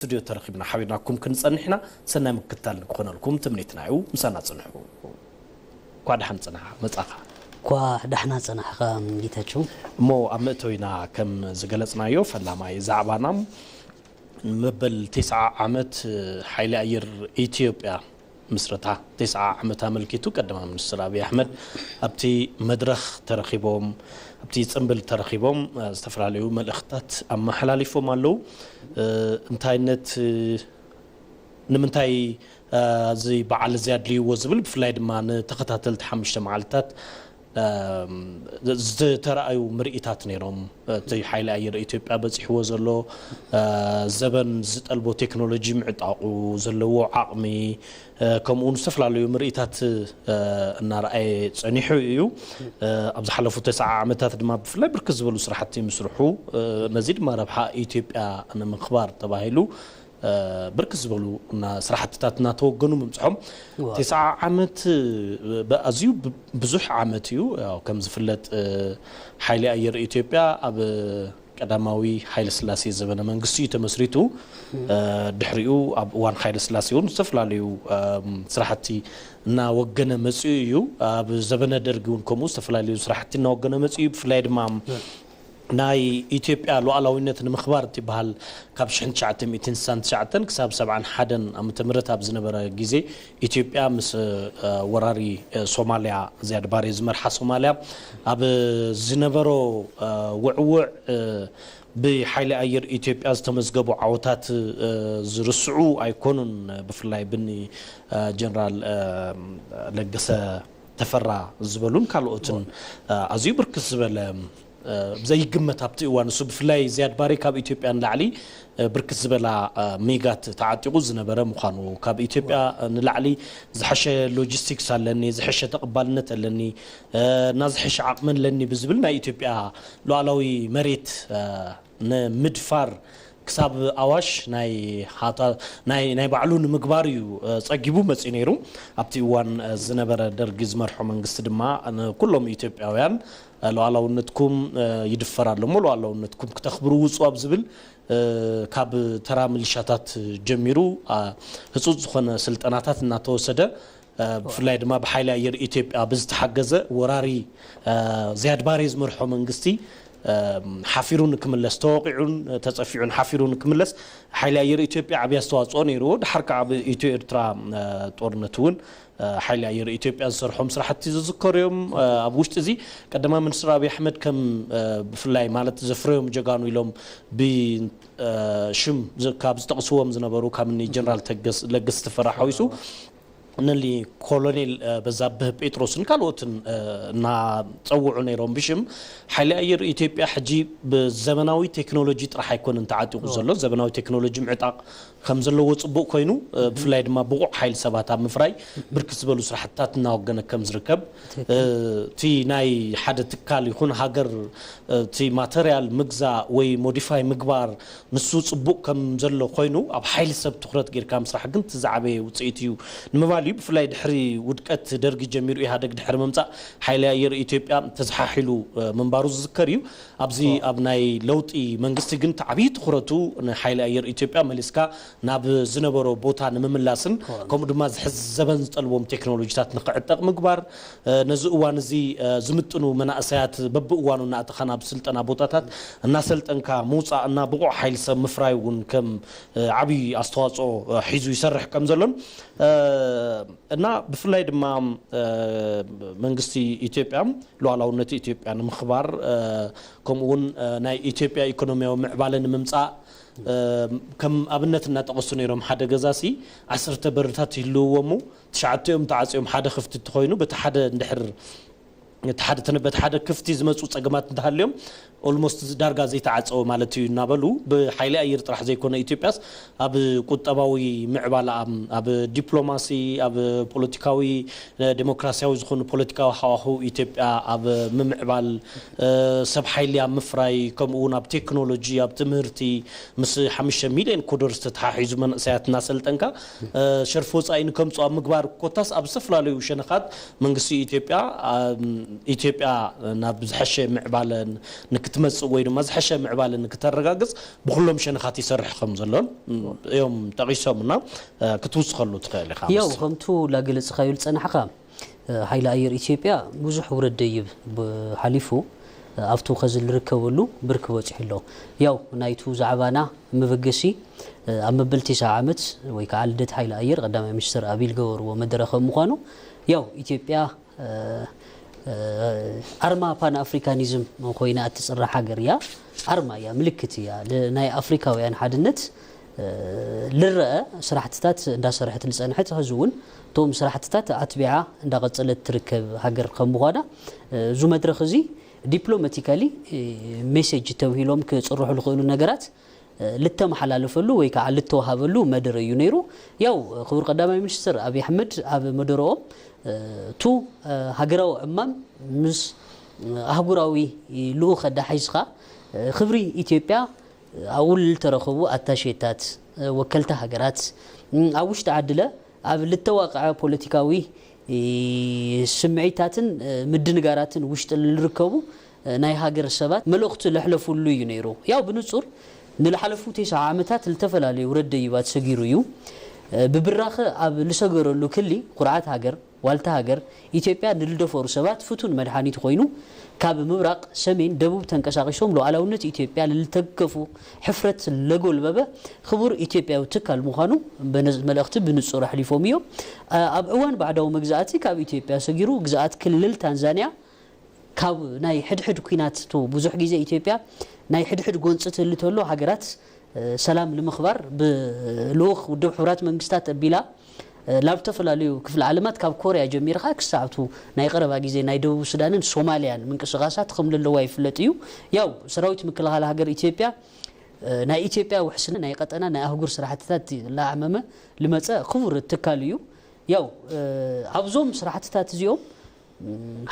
ስቱድዮ ተረኺብና ሓቢርናኩም ክንጸንሕና ሰናይ ምክትታል ንክኾነልኩም ትምኒትና እዩ። ምሳና ጽንሑ። እኳ ደሓን ጽናሕ መጻኻ። እኳ ደሕና ጸናሕኻ ጌታቸው። እሞ ኣብ መእተዊና ከም ዝገለጽናዮ ፈላማይ ዛዕባና መበል ተስዓ ዓመት ሓይሊ ኣየር ኢትዮጵያ ምስረታ ተስዓ ዓመት ኣመልኪቱ ቀዳማይ ሚኒስትር ኣብይ ኣሕመድ ኣብቲ መድረኽ ተረኺቦም ኣብቲ ጽንብል ተረኺቦም ዝተፈላለዩ መልእኽታት ኣመሓላሊፎም ኣለዉ። እንታይነት ንምንታይ እዚ በዓል እዚ ኣድልይዎ ዝብል ብፍላይ ድማ ንተኸታተልቲ ሓሙሽተ መዓልትታት ዝተረኣዩ ምርኢታት ነይሮም። እቲ ሓይሊ ኣየር ኢትዮጵያ በፂሕዎ ዘሎ ዘበን ዝጠልቦ ቴክኖሎጂ ምዕጣቑ ዘለዎ ዓቕሚ ከምኡ እውን ዝተፈላለዩ ምርኢታት እናረኣየ ፀኒሑ እዩ። ኣብ ዝሓለፉ ተስዓ ዓመታት ድማ ብፍላይ ብርክት ዝበሉ ስራሕቲ ምስርሑ ነዚ ድማ ረብሓ ኢትዮጵያ ንምኽባር ተባሂሉ ብርክት ዝበሉ ስራሕትታት እናተወገኑ ምምፅሖም ተስዓ ዓመት ኣዝዩ ብዙሕ ዓመት እዩ። ከም ዝፍለጥ ሓይሊ ኣየር ኢትዮጵያ ኣብ ቀዳማዊ ሓይለ ስላሴ ዘበነ መንግስቲ እዩ ተመስሪቱ። ድሕሪኡ ኣብ እዋን ሓይለ ስላሴ እውን ዝተፈላለዩ ስራሕቲ እናወገነ መፅኡ እዩ። ኣብ ዘበነ ደርጊ እውን ከምኡ ዝተፈላለዩ ስራሕቲ እናወገነ መፅኡ እዩ። ብፍላይ ድማ ናይ ኢትዮጵያ ሉዓላዊነት ንምኽባር እቲ በሃል ካብ ሽሕን ትሽዓተ ሚእትን ስሳን ትሽዓተን ክሳብ ሰብዓን ሓደን ዓመተ ምህረት ኣብ ዝነበረ ግዜ ኢትዮጵያ ምስ ወራሪ ሶማልያ ዝያድ ባሬ ዝመርሓ ሶማልያ ኣብ ዝነበሮ ውዕውዕ ብሓይሊ ኣየር ኢትዮጵያ ዝተመዝገቡ ዓወታት ዝርስዑ ኣይኮኑን። ብፍላይ ብኒ ጀነራል ለገሰ ተፈራ ዝበሉን ካልኦትን ኣዝዩ ብርክት ዝበለ ብዘይግመት ኣብቲ እዋን እሱ ብፍላይ ዝያድ ባሬ ካብ ኢትዮጵያ ንላዕሊ ብርክት ዝበላ ሚጋት ተዓጢቑ ዝነበረ ምዃኑ ካብ ኢትዮጵያ ንላዕሊ ዝሐሸ ሎጂስቲክስ ኣለኒ ዝሐሸ ተቐባልነት ኣለኒ እና ዝሐሸ ዓቕሚ ኣለኒ ብዝብል ናይ ኢትዮጵያ ሉዓላዊ መሬት ንምድፋር ክሳብ ኣዋሽ ናይ ባዕሉ ንምግባር እዩ ጸጊቡ መጺኡ ነይሩ። ኣብቲ እዋን ዝነበረ ደርጊ ዝመርሖ መንግስቲ ድማ ንኩሎም ኢትዮጵያውያን ሉዓላውነትኩም ይድፈር ኣሎ እሞ ሉዓላውነትኩም ክተኽብሩ ውጹ ኣብ ዝብል ካብ ተራ ምልሻታት ጀሚሩ ህጹጽ ዝኾነ ስልጠናታት እናተወሰደ ብፍላይ ድማ ብሓይሊ ኣየር ኢትዮጵያ ብዝተሓገዘ ወራሪ ዝያድ ባሬ ዝመርሖ መንግስቲ ሓፊሩ ንክምለስ ተወቂዑን ተፀፊዑን ሓፊሩ ንክምለስ ሓይሊ ኣየር ኢትዮጵያ ዓብዪ ኣስተዋፅኦ ነይርዎ። ድሓር ከዓ ኣብ ኢትዮ ኤርትራ ጦርነት እውን ሓይሊ ኣየር ኢትዮጵያ ዝሰርሖም ስራሕቲ ዝዝከሩ እዮም። ኣብ ውሽጢ እዚ ቀዳማይ ሚኒስትር ኣብይ ኣሕመድ ከም ብፍላይ ማለት ዘፍረዮም ጀጋኑ ኢሎም ብሽም ካብ ዝጠቕስዎም ዝነበሩ ካብ እኒ ጀነራል ለገስ ተፈራ ሓዊሱ ንሊ ኮሎኔል በዛብህ ጴጥሮስን ካልኦትን እናፀውዑ ነይሮም ብሽም ሓይሊ ኣየር ኢትዮጵያ ሕጂ ብዘበናዊ ቴክኖሎጂ ጥራሕ ኣይኮነን ተዓጢቑ ዘሎ። ዘበናዊ ቴክኖሎጂ ምዕጣቕ ከም ዘለዎ ፅቡቕ ኮይኑ ብፍላይ ድማ ብቑዕ ሓይሊ ሰባት ኣብ ምፍራይ ብርክት ዝበሉ ስራሕትታት እናወገነ ከም ዝርከብ እቲ ናይ ሓደ ትካል ይኹን ሃገር እቲ ማተርያል ምግዛእ ወይ ሞዲፋይ ምግባር ንሱ ፅቡቕ ከም ዘሎ ኮይኑ ኣብ ሓይሊ ሰብ ትኹረት ጌርካ ምስራሕ ግን እቲ ዝዓበየ ውፅኢት እዩ ንምባል እዩ። ብፍላይ ድሕሪ ውድቀት ደርጊ ጀሚሩ ኢህኣደግ ድሕሪ ምምፃእ ሓይሊ ኣየር ኢትዮጵያ ተዘሓሒሉ ምንባሩ ዝዝከር እዩ። ኣብዚ ኣብ ናይ ለውጢ መንግስቲ ግን እቲ ዓብዪ ትኹረቱ ንሓይሊ ኣየር ኢትዮጵያ መሊስካ ናብ ዝነበሮ ቦታ ንምምላስን ከምኡ ድማ ዝሕዚ ዘበን ዝጠልቦም ቴክኖሎጂታት ንክዕጠቕ ምግባር ነዚ እዋን እዚ ዝምጥኑ መናእሰያት በብእዋኑ እናእተኻ ናብ ስልጠና ቦታታት እናሰልጠንካ ምውፃእ እና ብቑዕ ሓይሊ ሰብ ምፍራይ እውን ከም ዓብዪ ኣስተዋፅኦ ሒዙ ይሰርሕ ከም ዘሎን እና ብፍላይ ድማ መንግስቲ ኢትዮጵያ ሉዓላውነት ኢትዮጵያ ንምኽባር ከምኡ እውን ናይ ኢትዮጵያ ኢኮኖሚያዊ ምዕባለ ንምምፃእ ከም ኣብነት እናጠቐሱ ነይሮም ሓደ ገዛሲ ዓሰርተ በርታት ይህልውዎ እሞ ትሽዓተ እዮም ተዓፅዮም ሓደ ክፍቲ እንተኾይኑ በቲ ሓደ እንድሕር በቲ ሓደ ክፍቲ ዝመፁ ፀገማት እንተሃልዮም ኦልሞስት ዳርጋ ዘይተዓፀወ ማለት እዩ እናበሉ ብሓይሊ ኣየር ጥራሕ ዘይኮነ ኢትዮጵያስ ኣብ ቁጠባዊ ምዕባላ ኣብ ዲፕሎማሲ ኣብ ፖለቲካዊ ዲሞክራሲያዊ ዝኾኑ ፖለቲካዊ ሃዋህው ኢትዮጵያ ኣብ ምምዕባል ሰብ ሓይሊ ኣብ ምፍራይ ከምኡ እውን ኣብ ቴክኖሎጂ ኣብ ትምህርቲ ምስ ሓሙሽተ ሚሊዮን ኮዶር ዝተተሓሒዙ መንእሰያት እናሰልጠንካ ሸርፊ ወፃኢ ንከምፁ ኣብ ምግባር ኮታስ ኣብ ዝተፈላለዩ ሸነኻት መንግስቲ ኢትዮጵያ ኢትዮጵያ ናብ ዝሐሸ ምዕባለ ንክትመጽእ ወይ ድማ ዝሐሸ ምዕባለ ንክተረጋግጽ ብኩሎም ሸነኻት ይሰርሕ ከም ዘሎን እዮም ጠቒሶምና። ክትውስኸሉ ትኽእል ኢኻ ያው ምስቲ ከምቱ ላገለጽኻዮ ዝጸናሕኻ፣ ሓይሊ ኣየር ኢትዮጵያ ብዙሕ ውረድ ደይብ ሓሊፉ ኣብቱ ከዚ ዝርከበሉ ብርክ በጺሑ ኣሎ። ያው ናይቱ ዛዕባና መበገሲ ኣብ መበል ቴስዓ ዓመት ወይ ከዓ ልደት ሓይሊ ኣየር ቀዳማይ ሚኒስትር ኣብይ ዝገበርዎ መደረ ከም ምዃኑ፣ ያው ኢትዮጵያ ኣርማ ፓን ኣፍሪካኒዝም ኮይና እትፅራሕ ሃገር እያ። ኣርማ እያ፣ ምልክት እያ። ናይ ኣፍሪካውያን ሓድነት ዝረአ ስራሕትታት እንዳሰረሐት ዝፀንሐት፣ ሕዚ እውን እቶም ስራሕትታት ኣትቢዓ እንዳቐፀለት ትርከብ ሃገር ከም ምዃና፣ እዚ መድረኽ እዚ ዲፕሎማቲካሊ ሜሴጅ ተብሂሎም ክፅርሑ ዝኽእሉ ነገራት ልተመሓላለፈሉ ወይ ከዓ ልተወሃበሉ መደረ እዩ ነይሩ። ያው ክቡር ቀዳማይ ሚኒስትር ኣብይ ኣሕመድ ኣብ መደረኦም፣ ቱ ሃገራዊ ዕማም ምስ ኣህጉራዊ ልኡኽ ኣዳሒዝኻ፣ ክብሪ ኢትዮጵያ ኣብኡ ልተረኸቡ ኣታሼታት፣ ወከልቲ ሃገራት፣ ኣብ ውሽጢ ዓድለ ኣብ ልተዋቕዐ ፖለቲካዊ ስምዒታትን ምድንጋራትን ውሽጢ ልርከቡ ናይ ሃገር ሰባት መልእኽቲ ለሕለፉሉ እዩ ነይሩ። ያው ብንጹር ንልሓለፉ ቴስዓ ዓመታት ልተፈላለዩ ውረድ ደይባት ሰጊሩ እዩ። ብብራኸ ኣብ ልሰገረሉ ክሊ ኩርዓት ሃገር፣ ዋልታ ሃገር ኢትዮጵያ ንልደፈሩ ሰባት ፍቱን መድሓኒት ኮይኑ፣ ካብ ምብራቕ፣ ሰሜን፣ ደቡብ ተንቀሳቒሶም ሉዓላውነት ኢትዮጵያ ልተገፉ ሕፍረት ለጎልበበ ክቡር ኢትዮጵያዊ ትካል ምዃኑ በነዝ-፣ መልእኽቲ ብንጹር ኣሕሊፎም እዮም። ኣብ እዋን ባዕዳዊ መግዛእቲ ካብ ኢትዮጵያ ሰጊሩ ግዝኣት ክልል ታንዛንያ ካብ ናይ ሕድሕድ ኲናት ቱ ብዙሕ ግዜ ኢትዮጵያ ናይ ሕድሕድ ጎንፂ ትህሊ ተሎ ሃገራት ሰላም ንምኽባር ብልኡኽ ውድብ ሕቡራት መንግስታት ኣቢላ ናብ ዝተፈላለዩ ክፍለ ዓለማት ካብ ኮርያ ጀሚርካ ክሳዕቱ ናይ ቀረባ ግዜ ናይ ደቡብ ሱዳንን ሶማልያን ምንቅስቃሳት ከም ዘለዋ ይፍለጥ እዩ። ያው ሰራዊት ምክልኻል ሃገር ኢትዮጵያ ናይ ኢትዮጵያ ውሕስነት ናይ ቀጠና ናይ ኣህጉር ስራሕትታት ላዕመመ ልመፀ ክቡር ትካል እዩ። ያው ኣብዞም ስራሕትታት እዚኦም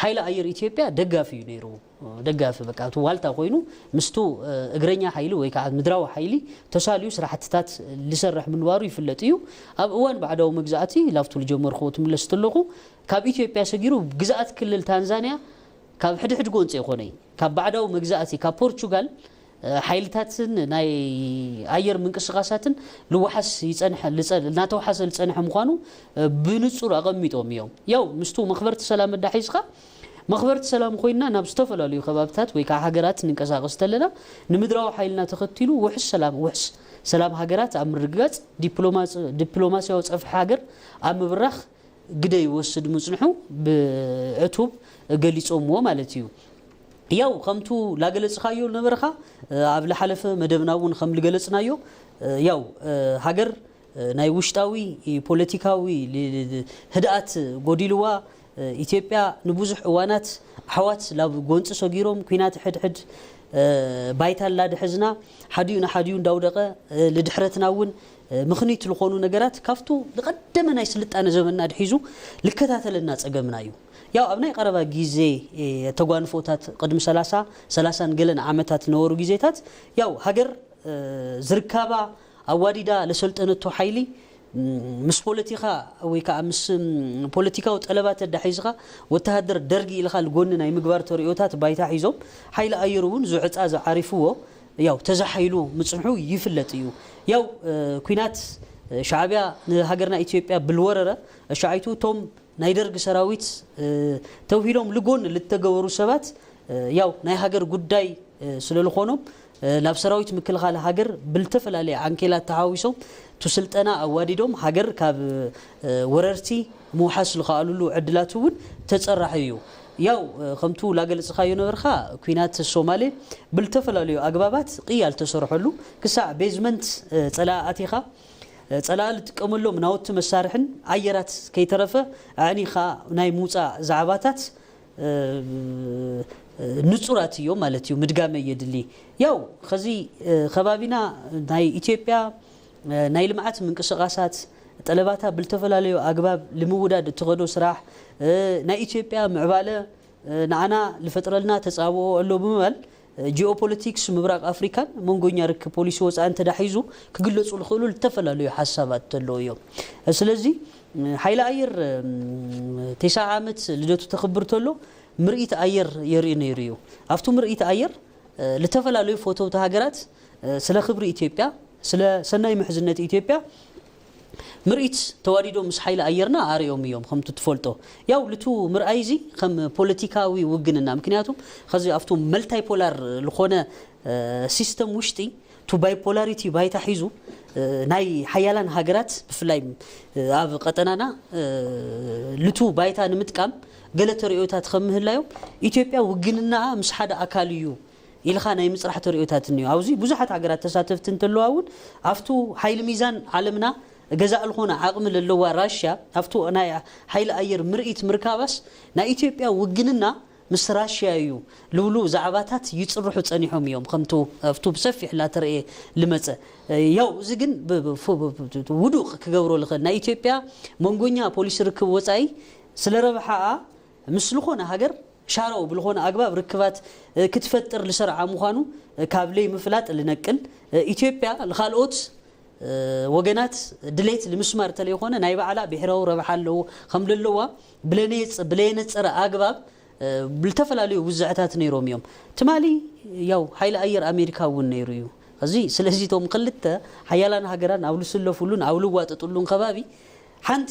ሓይሊ ኣየር ኢትዮጵያ ደጋፊ እዩ ነይሩ። ደጋፊ በቃ እቲ ዋልታ ኮይኑ ምስቱ እግረኛ ሓይሊ ወይ ከዓ ምድራዊ ሓይሊ ተሳልዩ ስራሕትታት ዝሰርሕ ምንባሩ ይፍለጥ እዩ። ኣብ እዋን ባዕዳዊ መግዛእቲ ላፍቱ ዝጀመርክዎ ትምለስ ተለኹ ካብ ኢትዮጵያ ሰጊሩ ግዝኣት ክልል ታንዛንያ ካብ ሕድሕድ ጎንፂ ይኾነይ ካብ ባዕዳዊ መግዛእቲ ካብ ፖርቹጋል ሓይልታትን ናይ ኣየር ምንቅስቃሳትን ልወሓስ ይፀንሐ ልፀ- እናተወሓሰ ዝፀንሐ ምዃኑ ብንፁር ኣቐሚጦም እዮም። ያው ምስቱ መኽበርቲ ሰላም እንዳሒዝካ መኽበርቲ ሰላም ኮይና ናብ ዝተፈላለዩ ከባብታት ወይ ከዓ ሃገራት ንንቀሳቀስ ተለና ንምድራዊ ሓይልና ተኸቲሉ ውሕስ ሰላም ውሕስ ሰላም ሃገራት ኣብ ምርግጋፅ ዲፕሎማሲ- ዲፕሎማሲያዊ ፀፍሒ ሃገር ኣብ ምብራኽ ግደ ይወስድ ምጽንሑ ብዕቱብ ገሊጾምዎ ማለት እዩ። ያው ከምቱ ላገለጽኻዮ ነበርኻ ኣብ ለሓለፈ መደብና እውን ከም ልገለጽናዮ ያው ሃገር ናይ ውሽጣዊ ፖለቲካዊ ህድኣት ጎዲልዋ ኢትዮጵያ ንብዙሕ እዋናት ኣሕዋት ላብ ጎንፂ ሰጊሮም ኲናት ሕድሕድ ባይታ ላድሕዝና ሓዲኡ ንሓዲኡ እንዳውደቐ ልድሕረትና እውን ምኽኒት ዝኾኑ ነገራት ካብቱ ዝቐደመ ናይ ስልጣነ ዘመንና ድሒዙ ልከታተለና ጸገምና እዩ። ያው ኣብ ናይ ቀረባ ግዜ ተጓንፎታት ቅድሚ ሰላሳ ሰላሳን ገለን ዓመታት ዝነበሩ ግዜታት ያው ሃገር ዝርካባ ኣዋዲዳ ለሰልጠነቶ ሓይሊ ምስ ፖለቲካ ወይ ከዓ ምስ ፖለቲካዊ ጠለባት ተዳሒዝካ ወተሃደር ደርጊ ኢልካ ልጎኒ ናይ ምግባር ተርእዮታት ባይታ ሒዞም ሓይሊ ኣየር እውን ዝዕፃ ዝዓሪፍዎ ያው ተዛሓይሉ ምፅንሑ ይፍለጥ እዩ። ያው ኩናት ሻዕቢያ ንሃገርና ኢትዮጵያ ብልወረረ ሻዓይቱ እቶም ናይ ደርግ ሰራዊት ተውሂዶም ልጎን ልተገበሩ ሰባት ያው ናይ ሃገር ጉዳይ ስለልኾኖም ናብ ሰራዊት ምክልኻል ሃገር ብልተፈላለየ ዓንኬላት ተሓዊሶም ቱ ስልጠና ኣዋዲዶም ሃገር ካብ ወረርቲ ምውሓስ ዝኸኣሉሉ ዕድላት እውን ተፀራሒ እዩ። ያው ከምቱ ላገለፅኻዮ ነበርካ ኩናት ሶማሌ ብልተፈላለዩ ኣግባባት ቅያል ተሰርሐሉ ክሳዕ ቤዝመንት ፀላእ ኣቲኻ ፀላእ ልጥቀመሎም ናውቲ መሳርሕን ኣየራት ከይተረፈ ኣዕኒኻ ናይ ምውፃእ ዛዕባታት ንፁራት እዮም ማለት እዩ። ምድጋመ የድሊ ያው ከዚ ከባቢና ናይ ኢትዮጵያ ናይ ልምዓት ምንቅስቃሳት ጠለባታ ብልተፈላለዩ ኣግባብ ልምውዳድ እትኸዶ ስራሕ ናይ ኢትዮጵያ ምዕባለ ንዓና ልፈጥረልና ተፃብኦ ኣሎ ብምባል ጂኦፖለቲክስ ምብራቅ ኣፍሪካን መንጎኛ ርክብ ፖሊሲ ወፃእን ተዳሒዙ ክግለፁ ዝኽእሉ ዝተፈላለዩ ሓሳባት ተለዉ እዮም። ስለዚ ሓይሊ ኣየር ቴስዓ ዓመት ልደቱ ተኽብር ተሎ ምርኢት ኣየር የርኢ ነይሩ እዩ። ኣብቱ ምርኢት ኣየር ልተፈላለዩ ፈተውቲ ሃገራት ስለ ክብሪ ኢትዮጵያ፣ ስለ ሰናይ ምሕዝነት ኢትዮጵያ ምርኢት ተዋዲዶም ምስ ሓይሊ ኣየርና ኣርእዮም እዮም። ከምቲ ትፈልጦ፣ ያው ልቱ ምርኣይ እዚ ከም ፖለቲካዊ ውግንና፣ ምክንያቱም ከዚ ኣብቱ መልታይ ፖላር ልኾነ ሲስተም ውሽጢ፣ ቱ ባይፖላሪቲ ባይታ ሒዙ ናይ ሓያላን ሃገራት፣ ብፍላይ ኣብ ቀጠናና ልቱ ባይታ ንምጥቃም ገለ ተርእዮታት ከም ምህላዮም፣ ኢትዮጵያ ውግንና ምስ ሓደ ኣካል እዩ ኢልኻ ናይ ምጽራሕ ተርእዮታት እኒኦ። ኣብዚ ብዙሓት ሃገራት ተሳተፍቲ እንተለዋ እውን፣ ኣብቱ ሓይሊ ሚዛን ዓለምና ገዛእ ልኾነ ዓቕሚ ለለዋ ራሽያ ኣብቱ ናይ ሓይሊ ኣየር ምርኢት ምርካባስ፣ ናይ ኢትዮጵያ ውግንና ምስ ራሽያ እዩ ልብሉ ዛዕባታት ይጽርሑ ጸኒሖም እዮም። ከምቱ ኣብቱ ብሰፊሕ ላተረእየ ልመጸ። ያው እዚ ግን ብ- ብ- ፉ- ብ- ብ- ውዱቕ ክገብሮ ልኽእል፣ ናይ ኢትዮጵያ መንጎኛ ፖሊሲ ርክብ ወጻኢ ስለ ረብሓኣ ምስ ልኾነ ሃገር ሻረው ብልኾነ ኣግባብ ርክባት ክትፈጥር ልሰርዓ ምዃኑ ካብ ለይ ምፍላጥ ልነቅል፣ ኢትዮጵያ ልኻልኦት ወገናት ድሌት ልምስማር ተለይኾነ ናይ ባዕላ ብሔራዊ ረብሓ ኣለዎ ከም ለለዋ ብለነየጽ- ብለየነጸረ ኣግባብ ብልተፈላለዩ ውዝዕታት ነይሮም እዮም። ትማሊ ያው ሓይሊ ኣየር ኣሜሪካ እውን ነይሩ እዩ። እዚ ስለዚ እቶም ክልተ ሓያላን ሃገራን ኣብ ልስለፉሉን ኣብ ልዋጠጡሉን ከባቢ ሓንቲ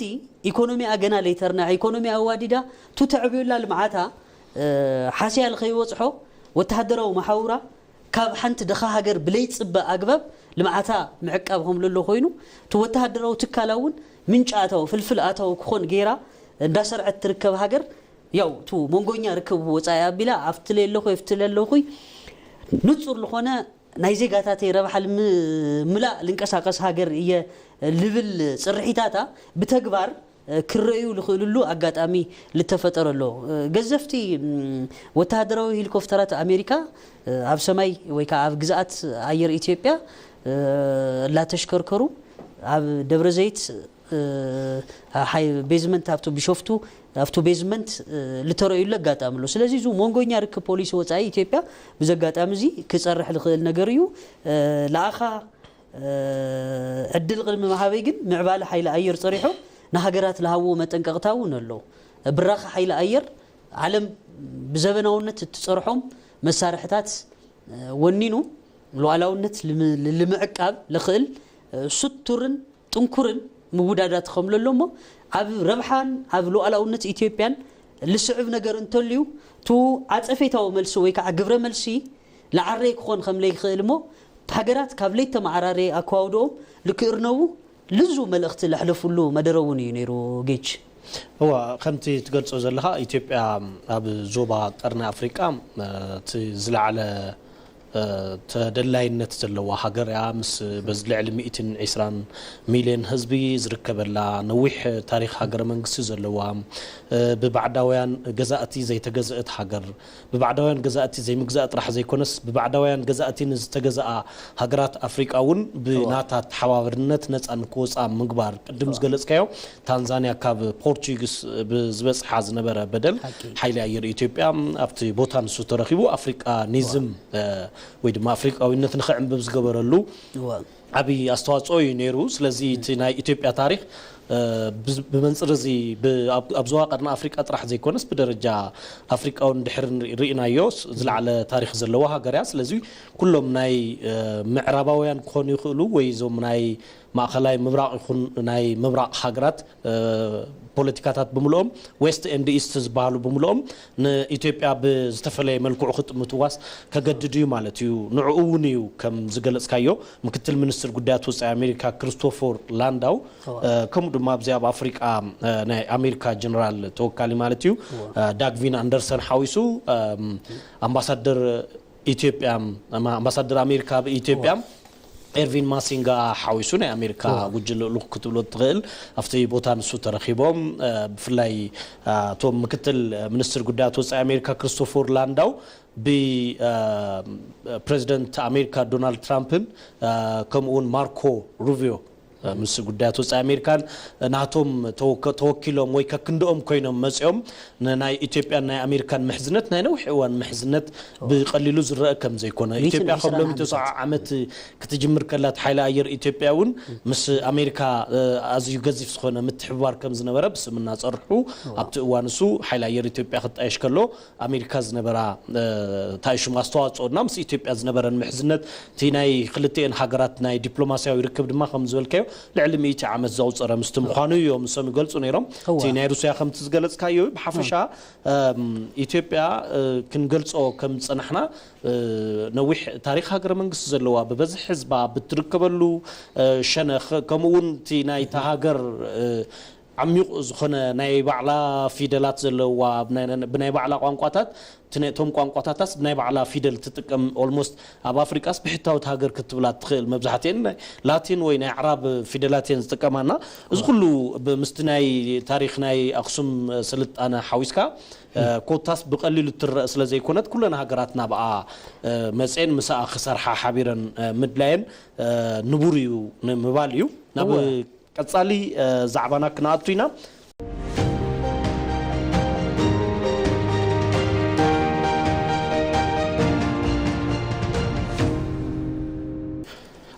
ኢኮኖሚኣ ገና ለይተርና ኢኮኖሚ ኣዋዲዳ ቱ ተዕብዮላ ልምዓታ ሓስያ ልኸይበጽሖ ወተሃደራዊ መሓውራ ካብ ሓንቲ ደኻ ሃገር ብለይጽበ ኣግባብ ልምዓታ ምዕቃብ ከም ለሎ ኮይኑ፣ እቲ ወተሃደራዊ ትካላ እውን ምንጪ ኣታዊ ፍልፍል ኣታዊ ክኾን ገይራ እንዳሰርዐት ትርከብ ሃገር፣ ያው ቱ መንጎኛ ርክብ ወጻኢ ኣቢላ ኣብቲ ለለኹ የፍትለ ኣለኹ ንጹር ልኾነ ናይ ዜጋታተይ ረብሓ ልምላእ ልንቀሳቀስ ሃገር እየ ልብል ጽርሒታታ ብተግባር ክረዩ ልኽእልሉ ኣጋጣሚ ልተፈጠረ ኣሎ። ገዘፍቲ ወተሃደራዊ ሄሊኮፍተራት ኣሜሪካ ኣብ ሰማይ ወይ ከዓ ኣብ ግዝኣት ኣየር ኢትዮጵያ ላተሽከርከሩ ኣብ ደብረ ዘይት ቤዝመንት ኣብቱ ቢሾፍቱ ኣብቱ ቤዝመንት ልተረእዩሉ ኣጋጣሚ ኣሎ። ስለዚ እዚ መንጎኛ ርክብ ፖሊሲ ወፃኢ ኢትዮጵያ ብዚ ኣጋጣሚ እዚ ክፀርሕ ልኽእል ነገር እዩ። ለኣኻ ዕድል ቅድሚ ምሃበይ ግን ምዕባለ ሓይሊ ኣየር ፀሪሖም ንሃገራት ልሃብዎ መጠንቀቕታ እውን ኣሎ። ብራኸ ሓይሊ ኣየር ዓለም ብዘበናውነት እትፀርሖም መሳርሕታት ወኒኑ ሉዓላውነት ልምዕቃብ ልኽእል ስቱርን ጥንኩርን ምውዳዳት ከም ለሎ እሞ ኣብ ረብሓን ኣብ ሉዓላውነት ኢትዮጵያን ልስዕብ ነገር እንተልዩ ቱ ዓፀፌታዊ መልሲ ወይ ከዓ ግብረ መልሲ ለዓረይ ክኾን ከም ለይክእል እሞ ሃገራት ካብ ለይተመዓራረየ ኣከዋውድኦም ልክእርነቡ ልዙ መልእኽቲ ለሕለፉሉ መደረ እውን እዩ ነይሩ። ጌች እዋ ከምቲ ትገልጾ ዘለኻ ኢትዮጵያ ኣብ ዞባ ቀርኒ ኣፍሪቃ እቲ ዝለዓለ ተደላይነት ዘለዋ ሃገር እያ። ምስ በዚ ልዕሊ ሚእትን ዕስራን ሚልዮን ህዝቢ ዝርከበላ ነዊሕ ታሪኽ ሃገረ መንግስቲ ዘለዋ ብባዕዳውያን ገዛእቲ ዘይተገዝአት ሃገር ብባዕዳውያን ገዛእቲ ዘይምግዛእ ጥራሕ ዘይኮነስ ብባዕዳውያን ገዛእቲ ንዝተገዝኣ ሃገራት ኣፍሪቃ እውን ብናታ ተሓባብርነት ነፃ ንክወፅኣ ምግባር ቅድም ዝገለፅካዮ ታንዛንያ ካብ ፖርቹጊስ ብዝበፅሓ ዝነበረ በደል ሓይሊ ኣየር ኢትዮጵያ ኣብቲ ቦታ ንሱ ተረኪቡ ኣፍሪቃኒዝም ወይ ድማ ኣፍሪቃዊነት ንክዕንብብ ዝገበረሉ ዓብዪ ኣስተዋፅኦ እዩ ነይሩ። ስለዚ እቲ ናይ ኢትዮጵያ ታሪክ ብመንፅር እዚ ኣብ ዞባ ቀርኒ ኣፍሪቃ ጥራሕ ዘይኮነስ ብደረጃ ኣፍሪቃ እውን ድሕሪ ርኢናዮ ዝለዓለ ታሪክ ዘለዋ ሃገር እያ። ስለዚ ኩሎም ናይ ምዕራባውያን ክኾኑ ይኽእሉ ወይ እዞም ናይ ማእኸላይ ምብራቕ ይኹን ናይ ምብራቕ ሃገራት ፖለቲካታት ብምልኦም ዌስት ኤንድ ኢስት ዝበሃሉ ብምልኦም ንኢትዮጵያ ብዝተፈለየ መልክዑ ክጥምትዋስ ከገድድ እዩ ማለት እዩ። ንዕኡ እውን እዩ ከም ዝገለፅካዮ ምክትል ሚኒስትር ጉዳያት ወፃኢ ኣሜሪካ ክሪስቶፈር ላንዳው ከምኡ ድማ ኣብዚ ኣብ ኣፍሪቃ ናይ ኣሜሪካ ጀነራል ተወካሊ ማለት እዩ ዳግቪን ኣንደርሰን ሓዊሱ ኣምባሳደር ኢትዮጵያ ኣምባሳደር ኣሜሪካ ኣብ ኢትዮጵያ ኤርቪን ማሲንጋ ሓዊሱ ናይ ኣሜሪካ ጉጅለ ልኡኽ ክትብሎ ትኽእል ኣብቲ ቦታ ንሱ ተረኺቦም ብፍላይ እቶም ምክትል ሚኒስትር ጉዳያት ወፃኢ ኣሜሪካ ክሪስቶፈር ላንዳው ብፕሬዚደንት ኣሜሪካ ዶናልድ ትራምፕን ከምኡ እውን ማርኮ ሩቢዮ ምስ ጉዳያት ወፃኢ ኣሜሪካን ናቶም ተወኪሎም ወይ ከክንድኦም ኮይኖም መፂኦም ንናይ ኢትዮጵያን ናይ ኣሜሪካን ምሕዝነት ናይ ነዊሕ እዋን ምሕዝነት ብቐሊሉ ዝረአ ከም ዘይኮነ ኢትዮጵያ ከም ሎሚ ተስዓ ዓመት ክትጅምር ከላት ሓይሊ ኣየር ኢትዮጵያ እውን ምስ ኣሜሪካ ኣዝዩ ገዚፍ ዝኾነ ምትሕብባር ከም ዝነበረ ብስምና ጸርሑ ኣብቲ እዋን እሱ ሓይሊ ኣየር ኢትዮጵያ ክጣየሽ ከሎ ኣሜሪካ ዝነበራ ታይሹም ኣስተዋፅኦና ምስ ኢትዮጵያ ዝነበረን ምሕዝነት እቲ ናይ ክልቲኤን ሃገራት ናይ ዲፕሎማሲያዊ ርክብ ድማ ከም ዝበልካዮ ልዕሊ ሚእቲ ዓመት ዘቑፀረ ምስቲ ምዃኑ እዮም እሶም ይገልፁ ነይሮም። እቲ ናይ ሩስያ ከምቲ ዝገለፅካዮ ብሓፈሻ ኢትዮጵያ ክንገልፆ ከም ዝፀናሕና ነዊሕ ታሪኽ ሃገረ መንግስቲ ዘለዋ ብበዝሒ ህዝባ ብትርከበሉ ሸነኽ ከምኡ እውን እቲ ናይታ ሃገር ዓሚቕ ዝኾነ ናይ ባዕላ ፊደላት ዘለዋ ብናይ ባዕላ ቋንቋታት እቶም ቋንቋታታስ ብናይ ባዕላ ፊደል ትጥቀም ኦልሞስት ኣብ ኣፍሪቃስ ብሕታዊት ሃገር ክትብላ ትኽእል መብዛሕትኤን ላቲን ወይ ናይ ኣዕራብ ፊደላት እየን ዝጥቀማና። እዚ ኩሉ ምስቲ ናይ ታሪኽ ናይ ኣክሱም ስልጣነ ሓዊስካ ኮታስ ብቐሊሉ ትረእ ስለ ዘይኮነት ኩለን ሃገራት ናብኣ መፅኤን ምስኣ ክሰርሓ ሓቢረን ምድላየን ንቡር እዩ ንምባል እዩ። ናብ ቀጻሊ ዛዕባና ክነኣቱ ኢና።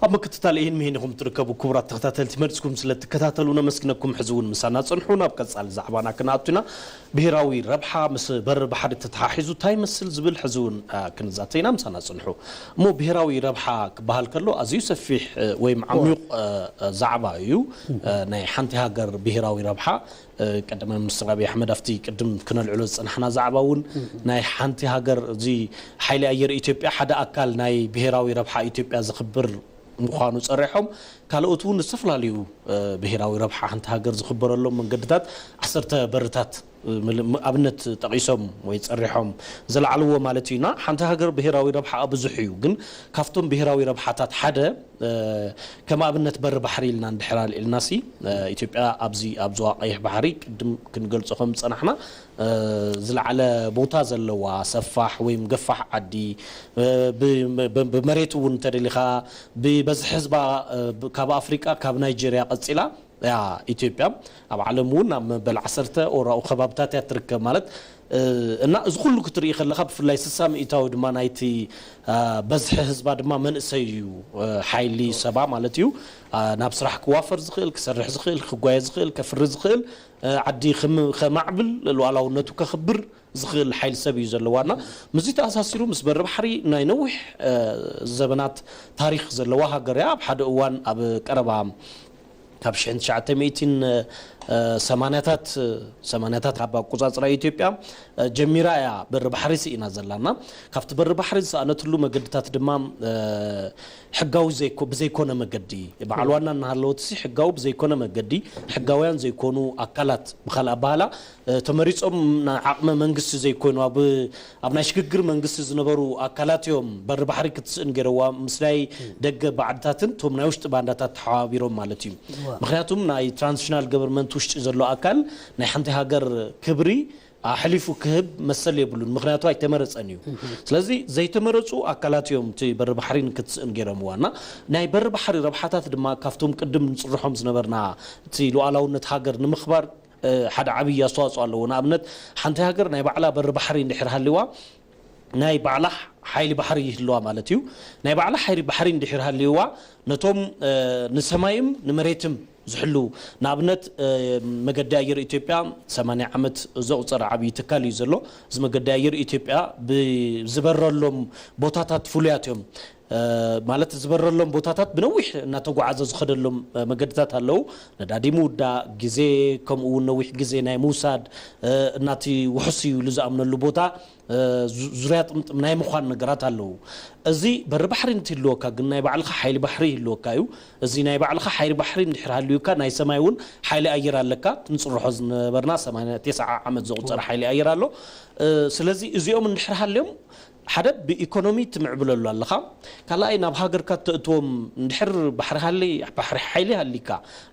ኣብ ምክትታል ይህን ምሂን ኢኹም ትርከቡ ክቡራት ተኸታተልቲ መሪፅኩም ስለ ትከታተሉ ነመስግነኩም። ሕዚ እውን ምሳና ፅንሑ። ናብ ቀጻሊ ዛዕባና ክነኣቱ ኢና። ብሄራዊ ረብሓ ምስ በሪ ባሕሪ ተተሓሒዙ እንታይ ይመስል ዝብል ሕዚ እውን ክንዛተ ኢና። ምሳና ፅንሑ። እሞ ብሄራዊ ረብሓ ክበሃል ከሎ ኣዝዩ ሰፊሕ ወይም ዓሚቕ ዛዕባ እዩ። ናይ ሓንቲ ሃገር ብሄራዊ ረብሓ ቀዳማይ ሚኒስትር ኣብይ ኣሕመድ ኣብቲ ቅድም ክነልዕሎ ዝፀናሕና ዛዕባ እውን ናይ ሓንቲ ሃገር እዚ ሓይሊ ኣየር ኢትዮጵያ ሓደ ኣካል ናይ ብሄራዊ ረብሓ ኢትዮጵያ ዝኽብር ምዃኑ ፀሪሖም ካልኦት እውን ዝተፈላለዩ ብሄራዊ ረብሓ ሓንቲ ሃገር ዝኽበረሎም መንገድታት ዓሰርተ በርታት ኣብነት ጠቒሶም ወይ ፀሪሖም ዝለዓልዎ ማለት እዩና ሓንቲ ሃገር ብሄራዊ ረብሓ ብዙሕ እዩ ግን ካብቶም ብሄራዊ ረብሓታት ሓደ ከም ኣብነት በሪ ባሕሪ ኢልና እንድሕር ኣልዒልና ሲ ኢትዮጵያ ኣብዚ ኣብ ዞባ ቀይሕ ባሕሪ ቅድም ክንገልፆ ከም ዝፀናሕና ዝለዓለ ቦታ ዘለዋ ሰፋሕ ወይም ገፋሕ ዓዲ ብመሬት እውን እንተደሊኻ ብበዝሒ ህዝባ ካብ ኣፍሪቃ ካብ ናይጀርያ ቀፂላ እያ ኢትዮጵያ ኣብ ዓለም እውን ኣብ መበል ዓሰርተ ኦራኡ ከባብታት እያ ትርከብ ማለት እና እዚ ኩሉ ክትርኢ ከለካ ብፍላይ ስሳ ሚእታዊ ድማ ናይቲ በዝሒ ህዝባ ድማ መንእሰይ እዩ ሓይሊ ሰባ ማለት እዩ ናብ ስራሕ ክዋፈር ዝኽእል ክሰርሕ ዝኽእል ክጓየ ዝኽእል ከፍሪ ዝኽእል ዓዲ ከማዕብል ሉዓላውነቱ ከኽብር ዝኽእል ሓይል ሰብ እዩ ዘለዋ እና ምስዚ ተኣሳሲሩ ምስ በሪ ባሕሪ ናይ ነዊሕ ዘበናት ታሪክ ዘለዋ ሃገር እያ ኣብ ሓደ እዋን ኣብ ቀረባ ካብ ሽሕን ትሽዓተ ሚእትን ሰማንያታት ሰማንያታት ካብ ኣቆፃፅራ ኢትዮጵያ ጀሚራ እያ በሪ ባሕሪ ስኢና ዘላና ካብቲ በሪ ባሕሪ ዝሰኣነትሉ መገድታት ድማ ሕጋዊ ብዘይኮነ መገዲ በዓል ዋና እናሃለወት ሲ ሕጋዊ ብዘይኮነ መገዲ ሕጋውያን ዘይኮኑ ኣካላት ብካልእ ኣባህላ ተመሪፆም ዓቕመ መንግስቲ ዘይኮይኑ ኣብ ኣብ ናይ ሽግግር መንግስቲ ዝነበሩ ኣካላት እዮም በሪ ባሕሪ ክትስእን ገይረዋ ምስ ናይ ደገ ባዕድታትን እቶም ናይ ውሽጢ ባንዳታት ተሓባቢሮም ማለት እዩ ምክንያቱም ናይ ትራንዚሽናል ገቨርንመንት ውሽጢ ዘሎ ኣካል ናይ ሓንቲ ሃገር ክብሪ ኣሕሊፉ ክህብ መሰል የብሉን ምክንያቱ ኣይተመረፀን እዩ ስለዚ ዘይተመረፁ ኣካላት እዮም እቲ በሪ ባሕሪ ንክትስእን ገይሮምዋ እና ናይ በሪ ባሕሪ ረብሓታት ድማ ካብቶም ቅድም ንፅርሖም ዝነበርና እቲ ሉዓላውነት ሃገር ንምኽባር ሓደ ዓብዪ ኣስተዋፅኦ ኣለዎ ንኣብነት ሓንቲ ሃገር ናይ ባዕላ በሪ ባሕሪ እንድሕር ሃልዋ ናይ ባዕላ ሓይሊ ባሕሪ ይህልዋ ማለት እዩ ናይ ባዕላ ሓይሊ ባሕሪ እንድሕር ሃልዋ ነቶም ንሰማይም ንመሬትም ዝሕልው ንኣብነት መገዲ ኣየር ኢትዮጵያ ሰማንያ ዓመት ዘቑፀረ ዓብዪ ትካል እዩ ዘሎ እዚ መገዲ ኣየር ኢትዮጵያ ብዝበረሎም ቦታታት ፍሉያት እዮም ማለት ዝበረሎም ቦታታት ብነዊሕ እናተጓዓዘ ዝኸደሎም መገድታት ኣለዉ ነዳዲ ምውዳእ ግዜ ከምኡ እውን ነዊሕ ግዜ ናይ ምውሳድ እናቲ ውሕስ እዩ ኢሉ ዝኣምነሉ ቦታ ዙርያ ጥምጥም ናይ ምዃን ነገራት ኣለዉ እዚ በሪ ባሕሪ እንትህልወካ ግን ናይ ባዕልኻ ሓይሊ ባሕሪ ይህልወካ እዩ እዚ ናይ ባዕልኻ ሓይሊ ባሕሪ እንድሕር ሃልዩካ ናይ ሰማይ እውን ሓይሊ ኣየር ኣለካ ክንፅርሖ ዝነበርና ሰማንያ ተስዓ ዓመት ዘቑፀረ ሓይሊ ኣየር ኣሎ ስለዚ እዚኦም እንድሕር ሃልዮም ሓደ ብኢኮኖሚ ትምዕብለሉ ኣለኻ ካልኣይ ናብ ሃገርካ ተእትዎም እንድሕር ባሕሪ ሃሊ ባሕሪ ሓይሊ ሃሊካ